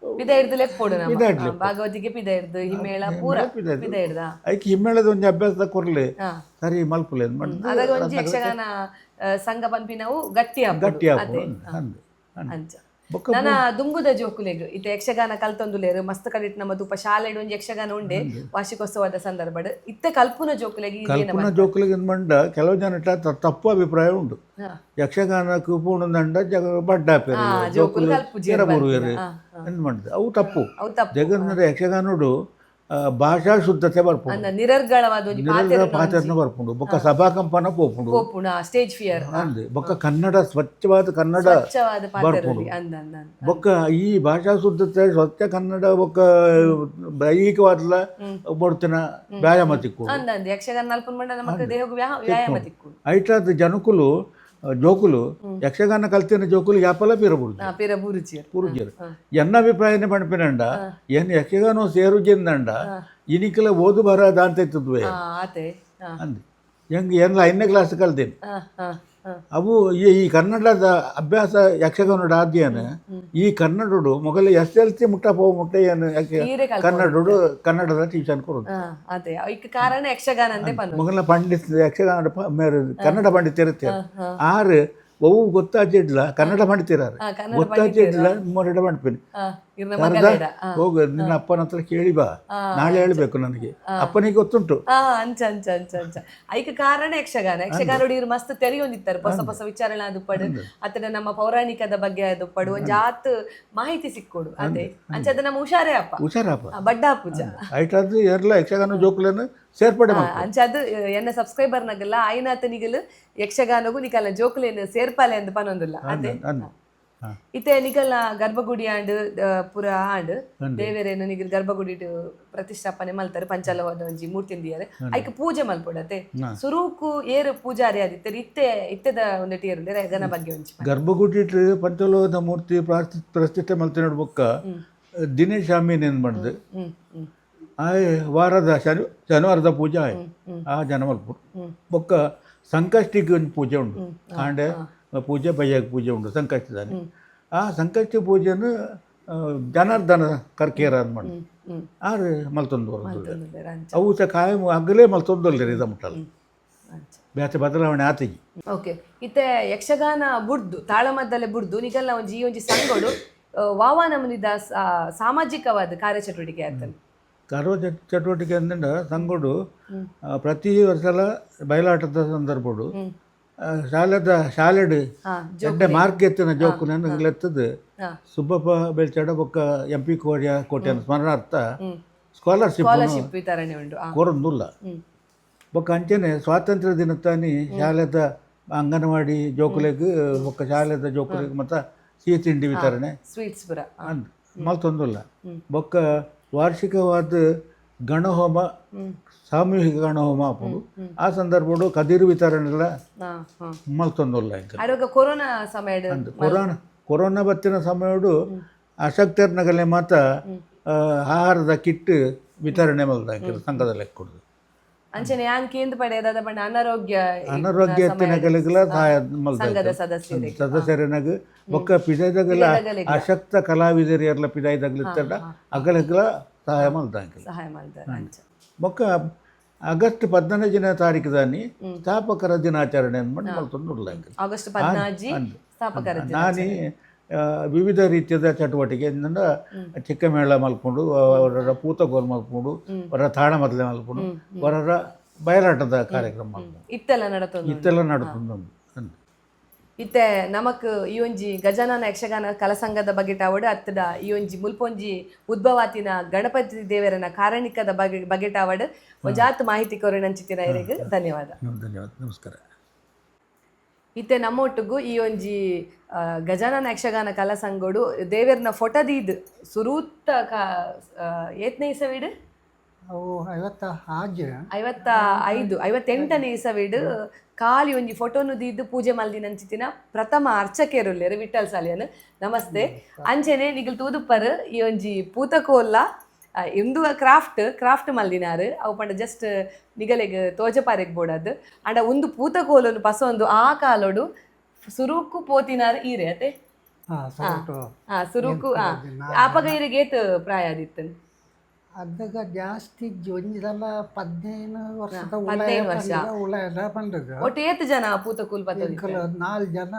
Speaker 2: ಪಿದ ಹಿಡ್ದು ಲೆಪ್ಪೋಡು ನಮ್ಮ. ಭಾಗವತಿಗೆ ಪಿದ ಹಿಡ್ದು ಹಿಮ್ಮೇಳ ಪೂರ ಪಿದ ಹಿಡ್ದ.
Speaker 1: ಐಕ್ ಹಿಮ್ಮೇಳದ ಒಂಜಿ ಅಭ್ಯಾಸದ ಕೊರ್ಲೆ. ಸರಿ ಮಲ್ಪುಲೆ ಅಂದ್.
Speaker 2: ಅದಾಗ ಒಂಜಿ ಯಕ್ಷಗಾನ ಸಂಘ ಪನ್ಪಿನವು ಗಟ್ಟಿ ಆಪುಂಡು.
Speaker 1: ಗಟ್ಟಿ ಆಪುಂಡು ಅಂದ್ ಅಂದ್.
Speaker 2: ಅಂಚ.
Speaker 1: ಬೊಕ್ಕ
Speaker 2: ನನ ದುಂಬುದ ಜೋಕುಲೆಗ್ ಇತ್ತೆ ಯಕ್ಷಗಾನ ಕಲ್ತೊಂದುಲೇರು ಮಸ್ತ್ ಕಡಿಟ್ ನಮ್ಮ ತೂಪ ಶಾಲೆಡ್ ಒಂಜಿ ಯಕ್ಷಗಾನ ಉಂಡೆ ವಾರ್ಷಿಕೋತ್ಸವದ ಸಂದರ್ಭಡ್. ಇತ್ತೆ ಕಲ್ಪುನ ಜೋಕುಲೆಗ್ ಈ ಏನ?
Speaker 1: ಕಲ್ಪುನ ಜೋಕುಲೆಗ್ ಮಂಡ ಕೆಲವು ಜನ ತಪ್ಪು ಅಭಿಪ್ರಾಯ ಉಂಡು. ಯಕ್ಷಗಾನಕ್ಕೆ ಪೋಣುಂದಂಡ ಜಗ ಬಡ್ಡಾಪೇರು.
Speaker 2: ಜೋಕುಲು ಕಲ್ಪುಜೆರ್.
Speaker 1: ಬರುವೆರು ಎಂದ್ ಮಂಡ್ದು ಅವು ತಪ್ಪು.
Speaker 2: ಅವು ತಪ್ಪು.
Speaker 1: ಜಗನ್ನದ ಯಕ್ಷಗಾನೋಡು ಭಾಷಾ ಶುದ್ಧತೆ ಬರ್ಪುಂಡು.
Speaker 2: ಅಂದ ನಿರರ್ಗಳವಾದ ಒಂಜಿ
Speaker 1: ನಿರರ್ಗಳ ಪಾತೆರ್ನ ಬರ್ಪುಂಡು. ಬೊಕ್ಕ ಸಭಾಕಂಪನ ಪೋಪುಂಡು.
Speaker 2: ಪೋಪುಣ, ಸ್ಟೇಜ್ ಫಿಯರ್.
Speaker 1: ಅಂದ್. ಬೊಕ್ಕ ಕನ್ನಡ, ಸ್ವಚ್ಛವಾದ ಕನ್ನಡ
Speaker 2: ಸ್ವಚ್ಛವಾದ ಪಾತೆರಲಿ ಅಂದ ಅಂದ ಅಂದ.
Speaker 1: ಬೊಕ್ಕ ಈ ಭಾಷಾ ಶುದ್ಧತೆ, ಸ್ವಚ್ಛ ಕನ್ನಡ, ಬೊಕ್ಕ ದೈಹಿಕವಾದಲ ಬಡ್ತಿನ ವ್ಯಾಯಾಮ ತಿಕ್ಕು.
Speaker 2: ಅಂದ ಅಂದ ಯಕ್ಷಗಾನ ನಲ್ಪುನ ಮಂಡ ನಮಕ್ ದೇಹಗ್ ವ್ಯಾಯಾಮ ತಿಕ್ಕು.
Speaker 1: ಐಟಾದ ಜನಕುಲು ಜೋಕುಲು ಯಕ್ಷಗಾನ ಕಲ್ತಿನ ಜೋಕುಲು ಯಾಪಲ ಪಿರಬುಡ್ದು.
Speaker 2: ಪಿರ ಬೂರುಜಿಯರ್.
Speaker 1: ಪೂರ್ಜರು. ಎನ್ನ ಅಭಿಪ್ರಾಯನೇ ಪಣ್ಪಿನಂಡ ಏನ್ ಯಕ್ಷಗಾನ ಸೇರುಜಿಂದಂಡ ಇನಿಕಲ ಓದು ಬರ ದಾಂತ ಇತ್ತದ್ವೆ.
Speaker 2: ಆತೆ.
Speaker 1: ಅಂದ್ ಹೆಂಗ್ ಏನ್ಲ 5ನೇ ಕ್ಲಾಸ್ ಕಲ್ತೀನಿ.
Speaker 2: ಹಾ ಹಾ ಹಾ
Speaker 1: ಅವು ಈ ಈ ಕನ್ನಡದ ಅಭ್ಯಾಸ ಯಕ್ಷಗಾನದ ಆದ್ಯನ ಈ ಕನ್ನಡಡು ಮೊಗಲ SLC ಮುಟ್ಟ ಪೋ ಮುಟ್ಟ ಏನು
Speaker 2: ಈರೆ ಕಲ್ಪೊಡು.
Speaker 1: ಕನ್ನಡಡು ಕನ್ನಡದ ಟ್ಯೂಷನ್ ಕೊಡೋದು.
Speaker 2: ಅದೇ ಐಕ್ ಕಾರಣ ಯಕ್ಷಗಾನ ಅಂದೇ ಪನ್ನು.
Speaker 1: ಮೊಗಲ ಪಂಡಿತ್ ಯಕ್ಷಗಾನ ಮೇರೆ ಕನ್ನಡ ಪಂಡಿತರು ಆರು ಒವು ಗೊತ್ತಾಚಿಡ್ಲ ಕನ್ನಡ ಪಂಡಿತಿರಾರು.
Speaker 2: ಕನ್ನಡ.
Speaker 1: ಗೊತ್ತಾಚಿಡ್ಲ ಮೊರಡ ಪಂಡ್ಪಿನಿ.
Speaker 2: ಇರ್ನ
Speaker 1: ಶಾರದಾ,
Speaker 2: ಮಗಲೇಡ.
Speaker 1: ಹೋಗು, ನಿನ್ನ ಅಪ್ಪನ ಹತ್ರ ಕೇಳಿ ಬಾ, ನಾಳೆ ಹೇಳ್ಬೇಕು ನನಗೆ. ಅಪ್ಪನಿಗೆ ಗೊತ್ತುಂಟು.
Speaker 2: ಅಂಚ ಅಂಚ ಅಂಚ ಅಂಚ ಐಕ್ ಕಾರಣ ಯಕ್ಷಗಾನ. ಯಕ್ಷಗಾನ ಇವ್ರು ಮಸ್ತ್ ತೆರೆಯೊಂದಿತ್ತಾರೆ, ಹೊಸ ಹೊಸ ವಿಚಾರಗಳ ದುಪ್ಪಡು ಅತಡ ನಮ್ಮ ಪೌರಾಣಿಕದ ಬಗ್ಗೆ ದುಪ್ಪಡು ಒಂಜಿ ಆತ್ ಮಾಹಿತಿ ಸಿಕ್ಕೋಡು. ಅದೇ ಅಂಚ ಅದು ನಮ್ಮ ಹುಷಾರೇ ಅಪ್ಪ.
Speaker 1: ಹುಷಾರಪ್ಪ.
Speaker 2: ಬಡ್ಡ ಪೂಜ.
Speaker 1: ಐಟಾದ್ರು ಏರ್ಲ ಯಕ್ಷಗಾನ ಜೋಕುలను ಸೇರ್ಪಡೆ ಮಾಡ್ತಾರೆ.
Speaker 2: ಅಂಚ ಅದು ಎನ್ನ ಸಬ್ಸ್ಕ್ರೈಬರ್ ನಗಲ್ಲ ಆಯ್ನಾತ ನಿಗಲು ಯಕ್ಷಗಾನಗೂ ನಿಕಲ್ಲ ಜೋಕುಲೇನು ಸೇರ್ಪಾಲೆ ಅಂತ ಪನೊಂದಿಲ್ಲ ಅದೇ.
Speaker 1: ಅಂದ್.
Speaker 2: ಇತ್ತೆ ನಿಕಲ್ನ ಗರ್ಭಗುಡಿ ಆಂಡ್, ಪೂರ ಆಂಡ್. ದೇವೆರೇನು ನಿಗಲ್ ಗರ್ಭಗುಡಿ ಪ್ರತಿಷ್ಠಾಪನೆ ಮಲ್ತಾರೆ, ಪಂಚಲೋಹದ ಒಂಜಿ ಮೂರ್ತಿ ದಿಯರ್, ಐಕ್ ಪೂಜೆ ಮಲ್ಪೊಡತೆ. ಸುರೂಕು ಏರು ಪೂಜಾರಿ ಆದಿತ್ತೆರ್, ಇತ್ತೆ ಇತ್ತೆದ ಒಂದೆಟ್ ಏರು ಗನ ಬಗ್ಗೆ ಒಂಜಿ
Speaker 1: ಗರ್ಭಗುಡಿಟ್ ಪಂಚಲೋಹದ ಮೂರ್ತಿ ಪ್ರತಿಷ್ಠೆ ಮಲ್ತಿನೋಡು ಬೊಕ್ಕ ದಿನೇಶ್ ಅಮೀನ್ ಏನ್ ಬಂದು
Speaker 2: ಹ್ಮ್ ಹ್ಮ್
Speaker 1: ಆಯ್ ವಾರದ ಶನಿವಾರದ ಪೂಜೆ ಆಯ್ ಆ ಜನ ಮಲ್ಪುಡು. ಬೊಕ್ಕ ಸಂಕಷ್ಟಿಗೆ ಒಂದು ಪೂಜೆ ಉಂಡು, ಕಾಂಡೆ ಪೂಜೆ ಬಯ್ಯಾಗ ಪೂಜೆ ಉಂಡು ಸಂಕಷ್ಟಿದಾನೆ. ಆ ಸಂಕಷ್ಟಿ ಪೂಜೆನು ಜನಾರ್ದನ ಕರ್ಕೇರ ಅಂದ್ ಮಾಡಿ
Speaker 2: ಹ್ಮ್
Speaker 1: ಆರು ಮಲ್ತೊಂದು ಬರೋದು.
Speaker 2: ಮಲ್ತೊಂದುಲ್ಲೆರ್ ಅಂಚ.
Speaker 1: ಅವು ಸಹ ಕಾಯಂ ಅಗಲೇ ಮಲ್ತೊಂದುಲ್ಲೆರ್ ಇದ ಮುಟ್ಟಲ್ಲ.
Speaker 2: ಅಂಚ.
Speaker 1: ಬೇತೆ ಬದಲಾವಣೆ ಆತಿಜಿ.
Speaker 2: ಓಕೆ, ಇತ್ತೆ ಯಕ್ಷಗಾನ ಬುಡ್ದು, ತಾಳಮದ್ದಲೆ ಬುಡ್ದು, ನಿಗಲ್ನ ಒಂಜಿ ಈ ಒಂಜಿ ಸಂಘಡು ವಾವಾ ನಮೂನಿದ ಸಾಮಾಜಿಕವಾದ ಕಾರ್ಯಚಟುವಟಿಕೆ ಆತನ?
Speaker 1: ಕಾರ್ಯ ಚಟುವಟಿಕೆ ಅಂದಂಡ ಸಂಘಡು ಪ್ರತಿ ವರ್ಷಲ ಬಯಲಾಟದ ಸಂದರ್ಭಡು ಶಾಲೆದ ಶಾಲೆಡ್ ಎಡ್ಡೆ ಮಾರ್ಕ್ ಎತ್ತಿನ ಜೋಕುನನ್ನು ಲೆತ್ತದು ಸುಬ್ಬಪ್ಪ ಬೆಳ್ಚಡ ಬೊಕ್ಕ ಎಂ ಪಿ ಕೋರ್ಯ ಕೋಟ್ಯನ ಸ್ಮರಣಾರ್ಥ ಸ್ಕಾಲರ್ಶಿಪ್
Speaker 2: ಸ್ಕಾಲರ್ಶಿಪ್ ವಿತರಣೆ ಉಂಡು.
Speaker 1: ಕೊರೊಂದುಲ್ಲ. ಬೊಕ್ಕ ಅಂಚನೆ ಸ್ವಾತಂತ್ರ್ಯ ದಿನತ್ತಾನಿ ಶಾಲೆದ ಅಂಗನವಾಡಿ ಜೋಕುಲೆಗ್ ಬೊಕ್ಕ ಶಾಲೆದ ಜೋಕುಲೆಗ್ ಮತ್ತ ಸಿಹಿ ತಿಂಡಿ ವಿತರಣೆ
Speaker 2: ಸ್ವೀಟ್ಸ್ ಪುರ.
Speaker 1: ಅಂದ್ ಮಲ್ತೊಂದುಲ್ಲ. ಬೊಕ್ಕ ವಾರ್ಷಿಕವಾದ ಗಣಹೋಮ, ಸಾಮೂಹಿಕ ಗಣಹೋಮ ಆಪುಂಡು. ಆ ಸಂದರ್ಭಡು ಕದಿರು ವಿತರಣೆ
Speaker 2: ಹಾ ಹಾ
Speaker 1: ಮಲ್ತೊಂದುಲ್ಲ ಎಂಕುಲು.
Speaker 2: ಆರೋಗ್ಯ ಕೊರೋನಾ ಸಮಯಡ್?
Speaker 1: ಕೊರೋನಾ ಕೊರೋನಾ ಬತ್ತಿನ ಸಮಯಡು ಅಶಕ್ತರ್ನಗಲೆ ಮಾತ ಆಹಾರದ ಕಿಟ್ ವಿತರಣೆ ಮಲ್ದ ಎಂಕುಲು ಸಂಘದ ಲೆಕ್ಕುಡು.
Speaker 2: ಅಂಚನೆ ಯಾನ್ ಕೇಂದ್ರ ಪಡೆಯದಾದ ಪಂಡ ಅನಾರೋಗ್ಯ
Speaker 1: ಅನಾರೋಗ್ಯ ಎತ್ತಿನಗಲಿಗೆಲ್ಲ ಸಹಾಯ ಮಲ್ದ.
Speaker 2: ಸಂಘದ ಸದಸ್ಯರಿಗೆ.
Speaker 1: ಸದಸ್ಯರನಗ ಬೊಕ್ಕ ಪಿದಾಯ್ದಾಗಲ ಅಶಕ್ತ ಕಲಾವಿದರು ಎಲ್ಲ ಪಿದಾಯ್ದಾಗಲಿತ್ತಡ ಅಗಲಗ್ಲ ಸಹಾಯ ಮಲ್ದ ಎಂಕುಲು.
Speaker 2: ಸಹಾಯ ಮಲ್ದಾರ್ ಅಂಚ.
Speaker 1: ಬೊಕ್ಕ ಆಗಸ್ಟ್ 15ನೇ ತಾರೀಕು ದಾನಿ ಸ್ಥಾಪಕರ ದಿನಾಚರಣೆ ಅಂದ್ಮಂಡು ಮಲ್ತೊಂದುಲ್ಲ ಎಂಕುಲು.
Speaker 2: ಆಗಸ್ಟ್ 14 ಸ್ಥಾಪಕರ ದಿನ.
Speaker 1: ನಾನಿ ವಿವಿಧ ರೀತಿಯದ ಚಟುವಟಿಕೆ ಇಂದ ಚಿಕ್ಕಮೇಳ ಮಲ್ಕೊಂಡು, ಅವರ ಪೂತಗೋಲು ಮಲ್ಕೊಂಡು, ಅವರ ತಾಳಮದ್ದಲೆ ಮಲ್ಕೊಂಡು, ಅವರ ಬಯಲಾಟದ ಕಾರ್ಯಕ್ರಮ ಮಲ್ಕೊಂಡು.
Speaker 2: ಇತ್ತೆಲ್ಲ ನಡತೊಂದು.
Speaker 1: ಇತ್ತೆಲ್ಲ ನಡತೊಂದು.
Speaker 2: ಇತ್ತೆ ನಮಕ್ ಈ ಒಂಜಿ ಗಜಾನನ ಯಕ್ಷಗಾನ ಕಲಸಂಘದ ಬಗ್ಗೆ ಟಾವಡ್ ಅತ್ತಡ ಈ ಒಂಜಿ ಮುಲ್ಪೊಂಜಿ ಉದ್ಭವಾತಿನ ಗಣಪತಿ ದೇವರನ ಕಾರಣಿಕದ ಬಗ್ಗೆ ಬಗ್ಗೆ ಟಾವಡ್ ಒಂಜಾತ್ ಮಾಹಿತಿ ಕೊರಿನಂಚಿತ್ತಿನ ಇರೆಗ್ ಧನ್ಯವಾದ.
Speaker 1: ಧನ್ಯವಾದ, ನಮಸ್ಕಾರ.
Speaker 2: ಇತ್ತೆ ನಮ್ಮೊಟ್ಟುಗು ಈ ಒಂಜಿ ಗಜಾನನ ಯಕ್ಷಗಾನ ಕಲಸಂಗೋಡು ದೇವೆರ್ನ ಫೋಟೋದೀದ್ ಸುರೂತ್ತ ಏತ್ನೇ ಇಸವಿಡ್?
Speaker 3: ಅವು 56.
Speaker 2: 55, 58ನೇ ಇಸವಿಡ್ ಖಾಲಿ ಒಂಜಿ ಫೋಟೋನು ದೀದ್ ಪೂಜೆ ಮಲ್ದಿನಂಚಿತ್ತಿನ ಪ್ರಥಮ ಅರ್ಚಕೆರುಲ್ಲೆರ್ ವಿಠಲ್ ಸಾಲಿಯನ್. ನಮಸ್ತೆ. ಅಂಚೆನೆ ನಿಗಲ್ ತೂದುಪ್ಪರ್ ಈ ಒಂಜಿ ಪೂತಕೋಲ್ಲ ಇಂದು ಕ್ರಾಫ್ಟ್ ಕ್ರಾಫ್ಟ್ ಮಲ್ದಿನಾರ್. ಅವು ಪಂಡ ಜಸ್ಟ್ ನಿಗಲೆಗ್ ತೋಜಪಾರೆಗ್ ಬೋಡಾದ್. ಆಂಡ ಉಂದು ಪೂತಕೋಲನು ಪಸೊಂದು ಆ ಕಾಲೊಡು ಸುರುಕು ಪೋತಿನಾರ್ ಈರೆ ಅತೆ?
Speaker 3: ಹಾಂ, ಸೊರಟು.
Speaker 2: ಸುರುಕು. ಆಪಗ ಇರೆಗ್ ಏತ್ ಪ್ರಾಯ ಆದಿತ್ತು?
Speaker 3: ಅದಾಗ ಜಾಸ್ತಿ ಇಜ್ಜಿ, ಒಂಜಿ ಸಲ 15 ವರ್ಷದ.
Speaker 2: 15 ವರ್ಷ.
Speaker 3: ಉಳಾಯ ಪಂಡದು.
Speaker 2: ಒಟ್ಟು ಏತ್ ಜನ ಪೂತಕೋಲು ಪತ್ತೊಂದಿತ್ತೆರ್?
Speaker 3: ಎಂಕುಲು ನಾಲ್ ಜನ.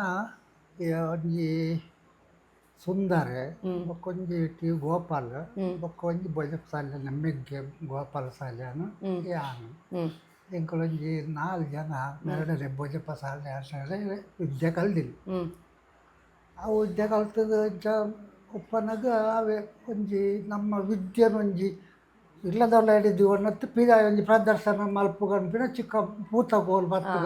Speaker 3: ಈ ಒಂಜಿ ಸುಂದರೆ, ಬೊಕ್ಕೊಂಜಿ ಟಿ ಗೋಪಾಲ್, ಬೊಕ್ಕೊಂಜಿ ಬೊಜಪ್ ಸಾಲ್ಯಾನ ಮೆಗ್ಗೆ ಗೋಪಾಲ ಸಾಲ್ಯಾನ, ಯಾನು. ಎಂಕುಲೊಂಜಿ ನಾಲ್ ಜನ ಮೆರಡನೆ ಭೋಜಪ್ಪ ಸಾಲ್ಯಾನ ವಿದ್ಯೆ ಕಲ್ದಿನಿ. ಆ ವಿದ್ಯೆ ಕಲ್ತದ ಇಂಚ ಉಪ್ಪನಾಗ ಅವೇ ಒಂಜಿ ನಮ್ಮ ವಿದ್ಯೆನೊಂಜಿ ಇಲ್ಲದವಲ್ಲ ಹಿಡಿದು ಅನ್ನತ್ತು ಪಿದಾಯಿ ಒಂಜಿ ಪ್ರದರ್ಶನ ಮಲ್ಪುಗನ್ಪಿನ ಚಿಕ್ಕ ಪೂತಕೋಲು ಬತ್ತುಗ.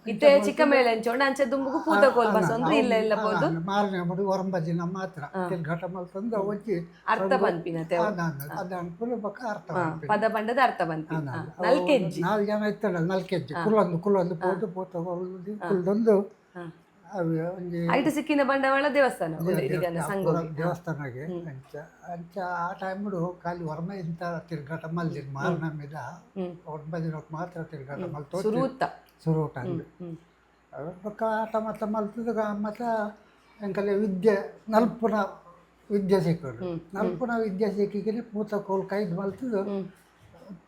Speaker 2: ಇತ್ತೆ ಚಿಕ್ಕ ಮೇಳ ಅಂಚೋಂಡ ಅಂಚೆ ದುಂಬುಗು ಪೂತಕೋಲು ಬಸೊಂದು ಇಲ್ಲ ಇಲ್ಲ ಪೋದು.
Speaker 3: ಮಾರನೇ ಮುಡಿ ಒರಂಬ ದಿನ ಮಾತ್ರ ತಿರ್ಗಾಟ ಮಲ್ತಂದು ಒಂಜಿ
Speaker 2: ಅರ್ಥ ಪನ್ಪಿನತೆ.
Speaker 3: ಅದು ಅನ್ಪುನ ಬೊಕ್ಕ ಅರ್ಥ ಪನ್ಪಿನ.
Speaker 2: ಪದ ಪಂಡದ ಅರ್ಥ ಪನ್ಪಿನ ನಲ್ಕೆಜ್ಜಿ.
Speaker 3: ನಾಲ್ಕು ಜನ ಇತ್ತಲ್ಲ, ನಾಲ್ಕೆಜ್ಜಿ ಕುಲ್ಲೊಂದು ಕುಲ್ಲೊಂದು ಪೋದು ಪೂತಕೋಲು ಕುಲ್ಲೊಂದು ಅವು ಒಂಜಿ
Speaker 2: ಐಟ್ ಸಿಕ್ಕಿನ ಬಂಡವಾಳ ದೇವಸ್ಥಾನ ಇದೀಗ ಸಂಘ.
Speaker 3: ದೇವಸ್ಥಾನಗೆ ಅಂಚ ಅಂಚ. ಆ ಟೈಮ್ಡು ಖಾಲಿ ವರ್ಮ ಇಂತ ತಿರ್ಗಾಟ ಮಲ್ದಿನ ಮಾರನಮ್ಮಿದ ಒಂಬ ದಿನಕ್ಕೆ ಮಾತ್ರ ತಿರ್ಗಾಟ ಮಲ್ತು.
Speaker 2: ಸುರೂತ.
Speaker 3: ಸುರೂಟ ಅಂದು. ಬೊಕ್ಕ ಆಟ ಮತ್ತ ಮಲ್ತದ ಮತ್ತು ಎಂಕಲೆ ವಿದ್ಯೆ ನಲ್ಪುನ ವಿದ್ಯೆ ಸಿಕ್ಕುಡು. ನಲ್ಪುನ ವಿದ್ಯೆ ಸಿಕ್ಕಿಗೆ ಪೂತಕೋಲು ಕೈದು ಮಲ್ತದು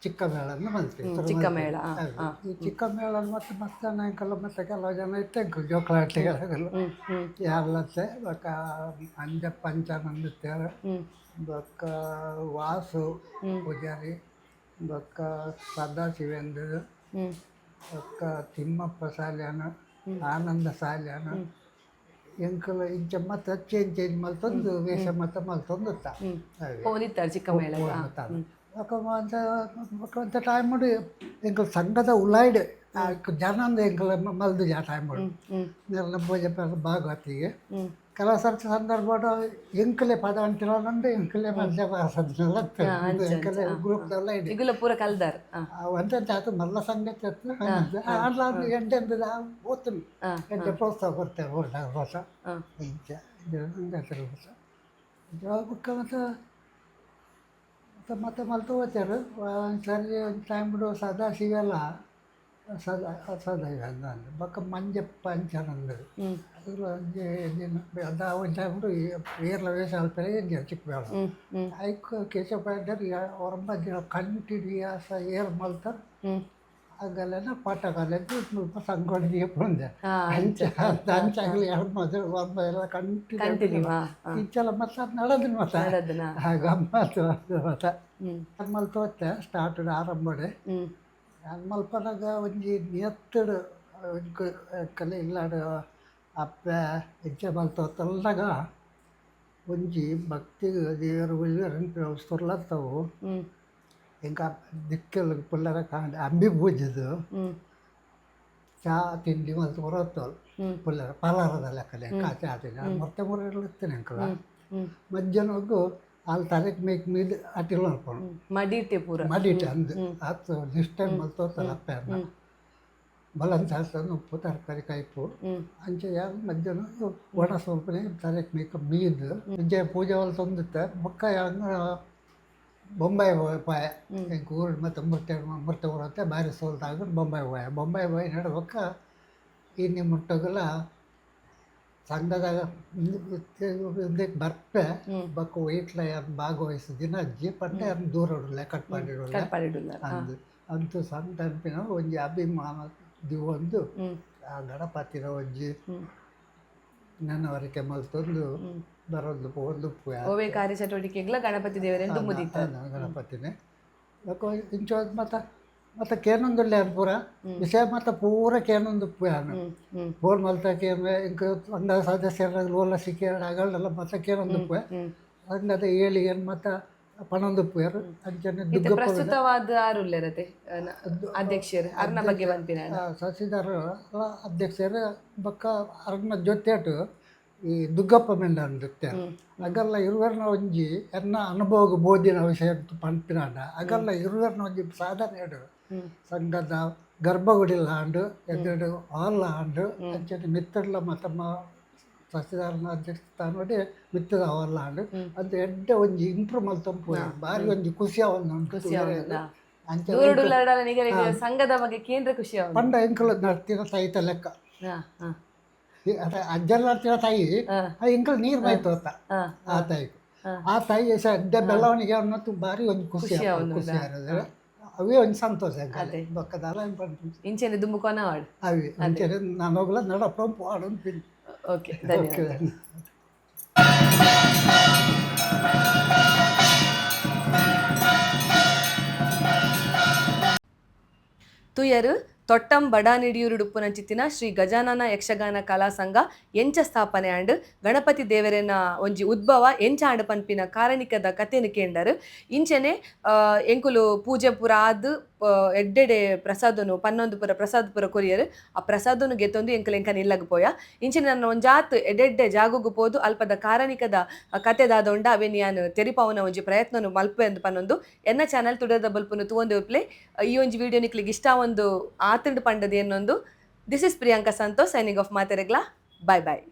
Speaker 3: ಚಿಕ್ಕ ಮೇಳನ್ನು ಮಲ್ತೀವಿ.
Speaker 2: ಚಿಕ್ಕ ಮೇಳ.
Speaker 3: ಈ ಚಿಕ್ಕ ಮೇಳ ಮತ್ತೆ ಮಸ್ತ್ ಜನ ಎಂಕಲ್ಲ, ಮತ್ತೆ ಕೆಲವು ಜನ ಇತ್ತೆ ಎಂಕಲ್ ಜೋಕಲಾಟಿಗೆಲ್ಲ ಯಾರ್ಲತ್ತೆ. ಬೊಕ್ಕ ಅಂಜ ಪಂಚಾನಂದಿತ್ತೇರು, ಬೊಕ್ಕ ವಾಸು ಪೂಜಾರಿ, ಬೊಕ್ಕ ಸದಾಶಿವೇಂದ್ರ, ಬೊಕ್ಕ ತಿಮ್ಮಪ್ಪ ಸಾಲ್ಯಾನ, ಆನಂದ ಸಾಲ್ಯಾನ. ಎಂಕುಲು ಇಂಚ ಮತ್ತೆ ಚೇಂಜ್ ಚೇಂಜ್ ಮಲ್ತೊಂದು ವೇಷ ಮತ್ತೆ ಮಲ್ತೊಂದು ಹಾಗೆ.
Speaker 2: ಪೋನಿತ್ತಾರೆ ಚಿಕ್ಕ ಮೇಳ.
Speaker 3: ಬೊಕ್ಕ ಒಂತ ಬೊಕ್ಕ ಒಂತ ಟೈಮ್ ಎಂಕುಲು ಸಂಘದ ಉಲಾಯ್ಡ್ ಜನ ಎಂಕಲ ಮಲ್ದು ಜಾ ಟೈಮ್ ನೆಲ್ಲ ಪೂಜೆ ಭಾಗವತಿಗೆ ಕೆಲವು ಸರ್ತಿ ಸಂದರ್ಭ ಎಂಕಲೆ ಪದ ಅಂತಿರೋದಂದ್ರೆ ಎಂಕಲೆ ಮಧ್ಯ ಎಂಕಲೆ ಗ್ರೂಪ್ದೆಲ್ಲ ಇದೆ.
Speaker 2: ಇಗುಲ ಪೂರ ಕಲ್ದಾರ್.
Speaker 3: ಒಂದೇ ಆತು ಮಲ್ಲ ಸಂಗತಿ ಅತ್ತು ಆಡ್ಲ ಎಂಟೆಂತ ಓದ್ತೀನಿ, ಎಂಟೆ ಪ್ರೋತ್ಸಾಹ ಕೊಡ್ತೇವೆ ಹೊಸ ಹೊಸ ಇಂಚ ಸಂಗತಿ ಹೊಸ ಬುಕ್ಕ. ಮತ್ತು ಮತ್ತು ಮತ್ತೆ ಮಲ್ತು ಹೋಗ್ತಾರೆ ಸರಿ. ಒಂದು ಟೈಮ್ ಬಿಡು ಸದಾ ಸಿಗಲ್ಲ, ಸದಾ ಸದಾ ಅಂದ ಬೊಕ್ಕ ಮಂಜಪ್ಪ ಅಂಚನಂದು ಅದ್ರ ಒಂಜಿ ದಿನ ಅದ ಒಂಜಿ ಟೈಮ್ ಏರ್ಲ ವೇಷ ಅಲ್ಪರೆ ಎಂಜ ಚಿಕ್ಕ ಬೇಡ ಐಕ್ ಕೇಶವ ಪಾಯಿಂಟರ್ ಒರಂಬ ದಿನ ಕಂಟಿನ್ಯೂಸ್ ಏರ್ ಮಲ್ತಾರೆ. ಆಗಲೆನ ಪಾಠ ಕಾಲೇಜು ಮುಲ್ಪ ಸಂಗೊಳ್ಳಿ ಪುಂದೆ ಅಂಚ ಅಂಚಾಗಲಿ ಎರಡು ಮೊದಲು ಒಬ್ಬ ಎಲ್ಲ ಕಂಟಿನ್ಯೂ
Speaker 2: ಕಂಟಿನ್ಯೂ
Speaker 3: ಇಂಚಲ ಮತ್ತೆ ನಡದಿನ ಮತ್ತೆ
Speaker 2: ನಡದನ.
Speaker 3: ಗಮ್ಮತ್ತು ಮತ್ತೆ ಮಲ್ತ ಹೋತೆ ಸ್ಟಾರ್ಟ್ ಆರಂಭಡೆ. ಮಲ್ಪನಾಗ ಒಂಜಿ ನಿಯತ್ತಡು ಕಲೆ ಇಲ್ಲಾಡು ಅಪ್ಪೆ ಹೆಜ್ಜೆ ಮಲ್ತೋತಲ್ಲಾಗ ಒಂಜಿ ಭಕ್ತಿ ದೇವರು ಸುರ್ಲತ್ತವು. ఇంకా ದಿಕ್ಕೆಲ್ ಪುಲ್ಲರ ಕಾಂಡ ಅಂಬಿ ಪೂಜೆದು ಚಾ ತಿಂಡಿ ಮಲ್ತು ಬರೋತ್ತೋಳು ಪುಲ್ಲರ ಪಲಾರದ ಲೆಕ್ಕಲೆ ಚಾ ತಿಂಡಿ ಮೊತ್ತೆ ಮುರ ಇರ್ತೀನಿ ಅಂಕಲ. ಮಧ್ಯಾಹ್ನಕ್ಕೂ ಅಲ್ಲಿ ತಲೆಗೆ ಮೇಕ್ ಮೀದ ಅಟಿಲ್ ಅನ್ಕೊಂಡು
Speaker 2: ಮಡಿಟೆ ಪೂರ.
Speaker 3: ಮಡಿಟೆ ಅಂದು ಆತು ನಿಷ್ಠೆ ಮಲ್ತೋತಲ್ಲ ಅಪ್ಪೆಯನ್ನ ಬಲನ್ ಶಾಸ್ತ್ರ ಉಪ್ಪು ತರಕಾರಿ ಕೈಪು ಅಂಚೆ ಯಾವ ಮಧ್ಯಾಹ್ನ ಒಣ ಸ್ವಲ್ಪನೇ ತಲೆಗೆ ಮೇಕ ಮೀದು ಮುಂಜೆ ಪೂಜೆ ಹೊಲ್ ತಂದಿತ್ತೆ ಬೊಕ್ಕ ಹಂಗ ಬೊಂಬಾಯಿ ಪಾಯ ಎಂಕ್ ಊರು ಮತ್ತು ಮೃತ ಮೃತ ಊರಂತೆ ಬಾರಿ ಸೋಲ್ತಾಗ ಬೊಂಬಾಯಿ ಹೋಯ ಬೊಂಬಾಯಿ ಹೋಯ್ ನಡ್ಬಕ್ಕ ಇನ್ನಿ ಮುಟ್ಟೋಗಲ್ಲ ಸಂಘದಾಗ ಮುಂದಕ್ಕೆ ಬರ್ಪೆ ಬೊಕ್ಕ ವೈಟ್ಲ ಯಾರು ಭಾಗವಹಿಸ ದಿನ ಅಜ್ಜಿ ಪಟ್ಟೆ ಯಾರು ದೂರ ಇಡಲ್ಲ ಕಟ್ ಮಾಡಿಡಲ್ಲ.
Speaker 2: ಕಟ್ಪಾಡಿಡುಲ್ಲ.
Speaker 3: ಅಂದು ಅಂತೂ ಸಣ್ಣ ಅನ್ಪಿನ ಒಂಜಿ ಅಭಿಮಾನ ದಿವೊಂದು ಆ ಗಣಪತಿನ ಒಂಜಿ ನೆನವರಿಕೆ ಮಲ್ತೊಂದು ಬರೋದು ಪೋಂದು.
Speaker 2: ಓವೇ ಕಾರ್ಯಚಟುವಟಿಕೆಗಳ ಗಣಪತಿ ದೇವರೆಂದು ಮುದಿತ.
Speaker 3: ಗಣಪತಿನೇ ಬೊಕ್ಕ ಇಂಚ ಮತ್ತೆ ಮತ್ತೆ ಕೇನೊಂದುಲ್ಲೆ ಪೂರ ವಿಷಯ ಮತ್ತೆ ಪೂರ ಕೇನೊಂದು ಯಾನು ಫೋನ್ ಮಲ್ತಕ್ಕೆ ಇಂಕ ಸಂಘ ಸದಸ್ಯರ ಲೋಲ ಸಿಕ್ಕೇರ ಅಗಳೆಲ್ಲ ಮತ್ತೆ ಕೇನೊಂದು ಹಂಗದ ಏಳಿ ಏನು ಮತ್ತೆ ಪಣೊಂದು ಪುಯರು ಅಂಚನೆ ದುಗ್ಗಪ್ಪ.
Speaker 2: ಪ್ರಸ್ತುತವಾದ ಆರುಲ್ಲೆರತೆ ಅಧ್ಯಕ್ಷರು ಅರ್ನ ಬಗ್ಗೆ ಪನ್ಪಿನ.
Speaker 3: ಶಶಿಧರ್ ಅಧ್ಯಕ್ಷರು ಬೊಕ್ಕ ಅರ್ನ ಜೊತೆಟು ಈ ದುಗ್ಗಪ್ಪ ಮೆಂಡ ಅಂದಿತ್ತೆ ಅಗಲ್ಲ ಇರುವರ್ನ ಒಂಜಿ ಎನ್ನ ಅನುಭವ ಬೋಧಿನ ವಿಷಯ ಪನ್ಪಿನಾಂಡ ಅಗಲ್ಲ ಇರುವರ್ನ ಒಂಜಿ ಸಾಧನೆ ಇಡು ಸಂಘದ ಗರ್ಭಗುಡಿಲ ಆಂಡು ಎದುರು ಹಾಲ್ ಆಂಡು ಅಂಚನೆ ಮಿತ್ತಡ್ಲ ಮತ್ತಮ್ಮ ಸಸಿದಾರನ ಅಧ್ಯಕ್ಷ ಸ್ಥಾನೋಡಿ ಮಿತ್ತದ ಹಾಲ್ ಆಂಡು ಅಂತ ಎಡ್ಡೆ ಒಂಜಿ ಇಂಪ್ರೂವ್ ಮಲ್ತಂಪು ಬಾರಿ ಒಂಜಿ ಖುಷಿ ಅವನ್ನ ಉಂಟು ಅಂಚ.
Speaker 2: ದೂರಡುಲ್ಲರಡಲ ನಿಗಲಿಗೆ ಸಂಘದ ಬಗ್ಗೆ ಕೇಂದ್ರ ಖುಷಿ ಆവുಂಡು.
Speaker 3: ಪಂಡ ಎಂಕುಲು ನಡ್ತಿನ ತಾಯಿ ಲೆಕ್ಕ ಅಜ್ಜಲ್ ನಡ್ತಿನ ತಾಯಿ ಆ ಎಂಕುಲು ನೀರು ಮೈತೋತ ಆ ತಾಯಿ ಆ ತಾಯಿ ಎಡ್ಡೆ ಬೆಳವಣಿಗೆ ಅನ್ನೋದು ಬಾರಿ ಒಂಜಿ ಖುಷಿ ಆಪುಂಡು, ಖುಷಿ ಆರೋದು ಅವೇ ಒಂಜಿ ಸಂತೋಷ ಎಂಕಲೆ ಬೊಕ್ಕದಲ್ಲ
Speaker 2: ಇಂಚೆನೆ ದುಂಬು ಕೊನವಾಡ್.
Speaker 3: ಅವಿ ಅಂಚನೆ ನಾನು ನಡಪ್ಪ ಪಾಡು.
Speaker 2: ಓಕೆ, ಧನ್ಯವಾದ. ತುಯರು ತೊಟ್ಟಂ ಬಡಾನಿಡಿಯೂರುಡುಪ್ಪುನಂಚಿತ್ತಿನ ಶ್ರೀ ಗಜಾನನ ಯಕ್ಷಗಾನ ಕಲಾ ಸಂಘ ಎಂಚ ಸ್ಥಾಪನೆ ಆಂಡ್ ಗಣಪತಿ ದೇವರೆನ ಒಂಜಿ ಉದ್ಭವ ಎಂಚ ಆಂಡ್ ಪನ್ಪಿನ ಕಾರಣಿಕದ ಕಥೆನು ಕೇಂಡರು. ಇಂಚೆನೆ ಎಂಕುಲು ಪೂಜೆ ಪೂರ ಆದ್ ಎಡ್ಡೆಡೆ ಪ್ರಸಾದನು ಪನ್ನೊಂದು ಪುರ ಪ್ರಸಾದ ಪುರ ಕೊರಿಯರ್ ಆ ಪ್ರಸಾದನು ಗೆತ್ತೊಂದು ಎಂಕುಲು ಎಂಕನ ಇಲ್ಲಗ್ ಪೋಯ. ಇಂಚೆನೆ ನನ್ನ ಒಂಜಾತ್ ಎಡ್ಡೆಡ್ಡೆ ಜಾಗುಗು ಪೋದು ಅಲ್ಪದ ಕಾರಣಿಕದ ಕತೆ ದಾದ ಉಂಡ ಅವೇನ್ ಯಾನ್ ತೆರಿಪಾವುನ ಒಂಜಿ ಪ್ರಯತ್ನನು ಮಲ್ಪೆ ಅಂದ್ ಪನ್ನೊಂದು ಎನ್ನ ಚಾನಲ್ ತುಡದ ಬಲ್ಪುನು ತೂವೊಂದು ಉಪ್ಲೆ. ಈ ಒಂಜಿ ವಿಡಿಯೋ ನಿಕ್ಲಿಗೆ ಇಷ್ಟ ಒಂದು ಆತಂಡ್ ಪಂಡದ ಏನೊಂದು. This is Priyanka Santosh signing off. ಮಾತೆರೆಗ್ಲಾ bye bye.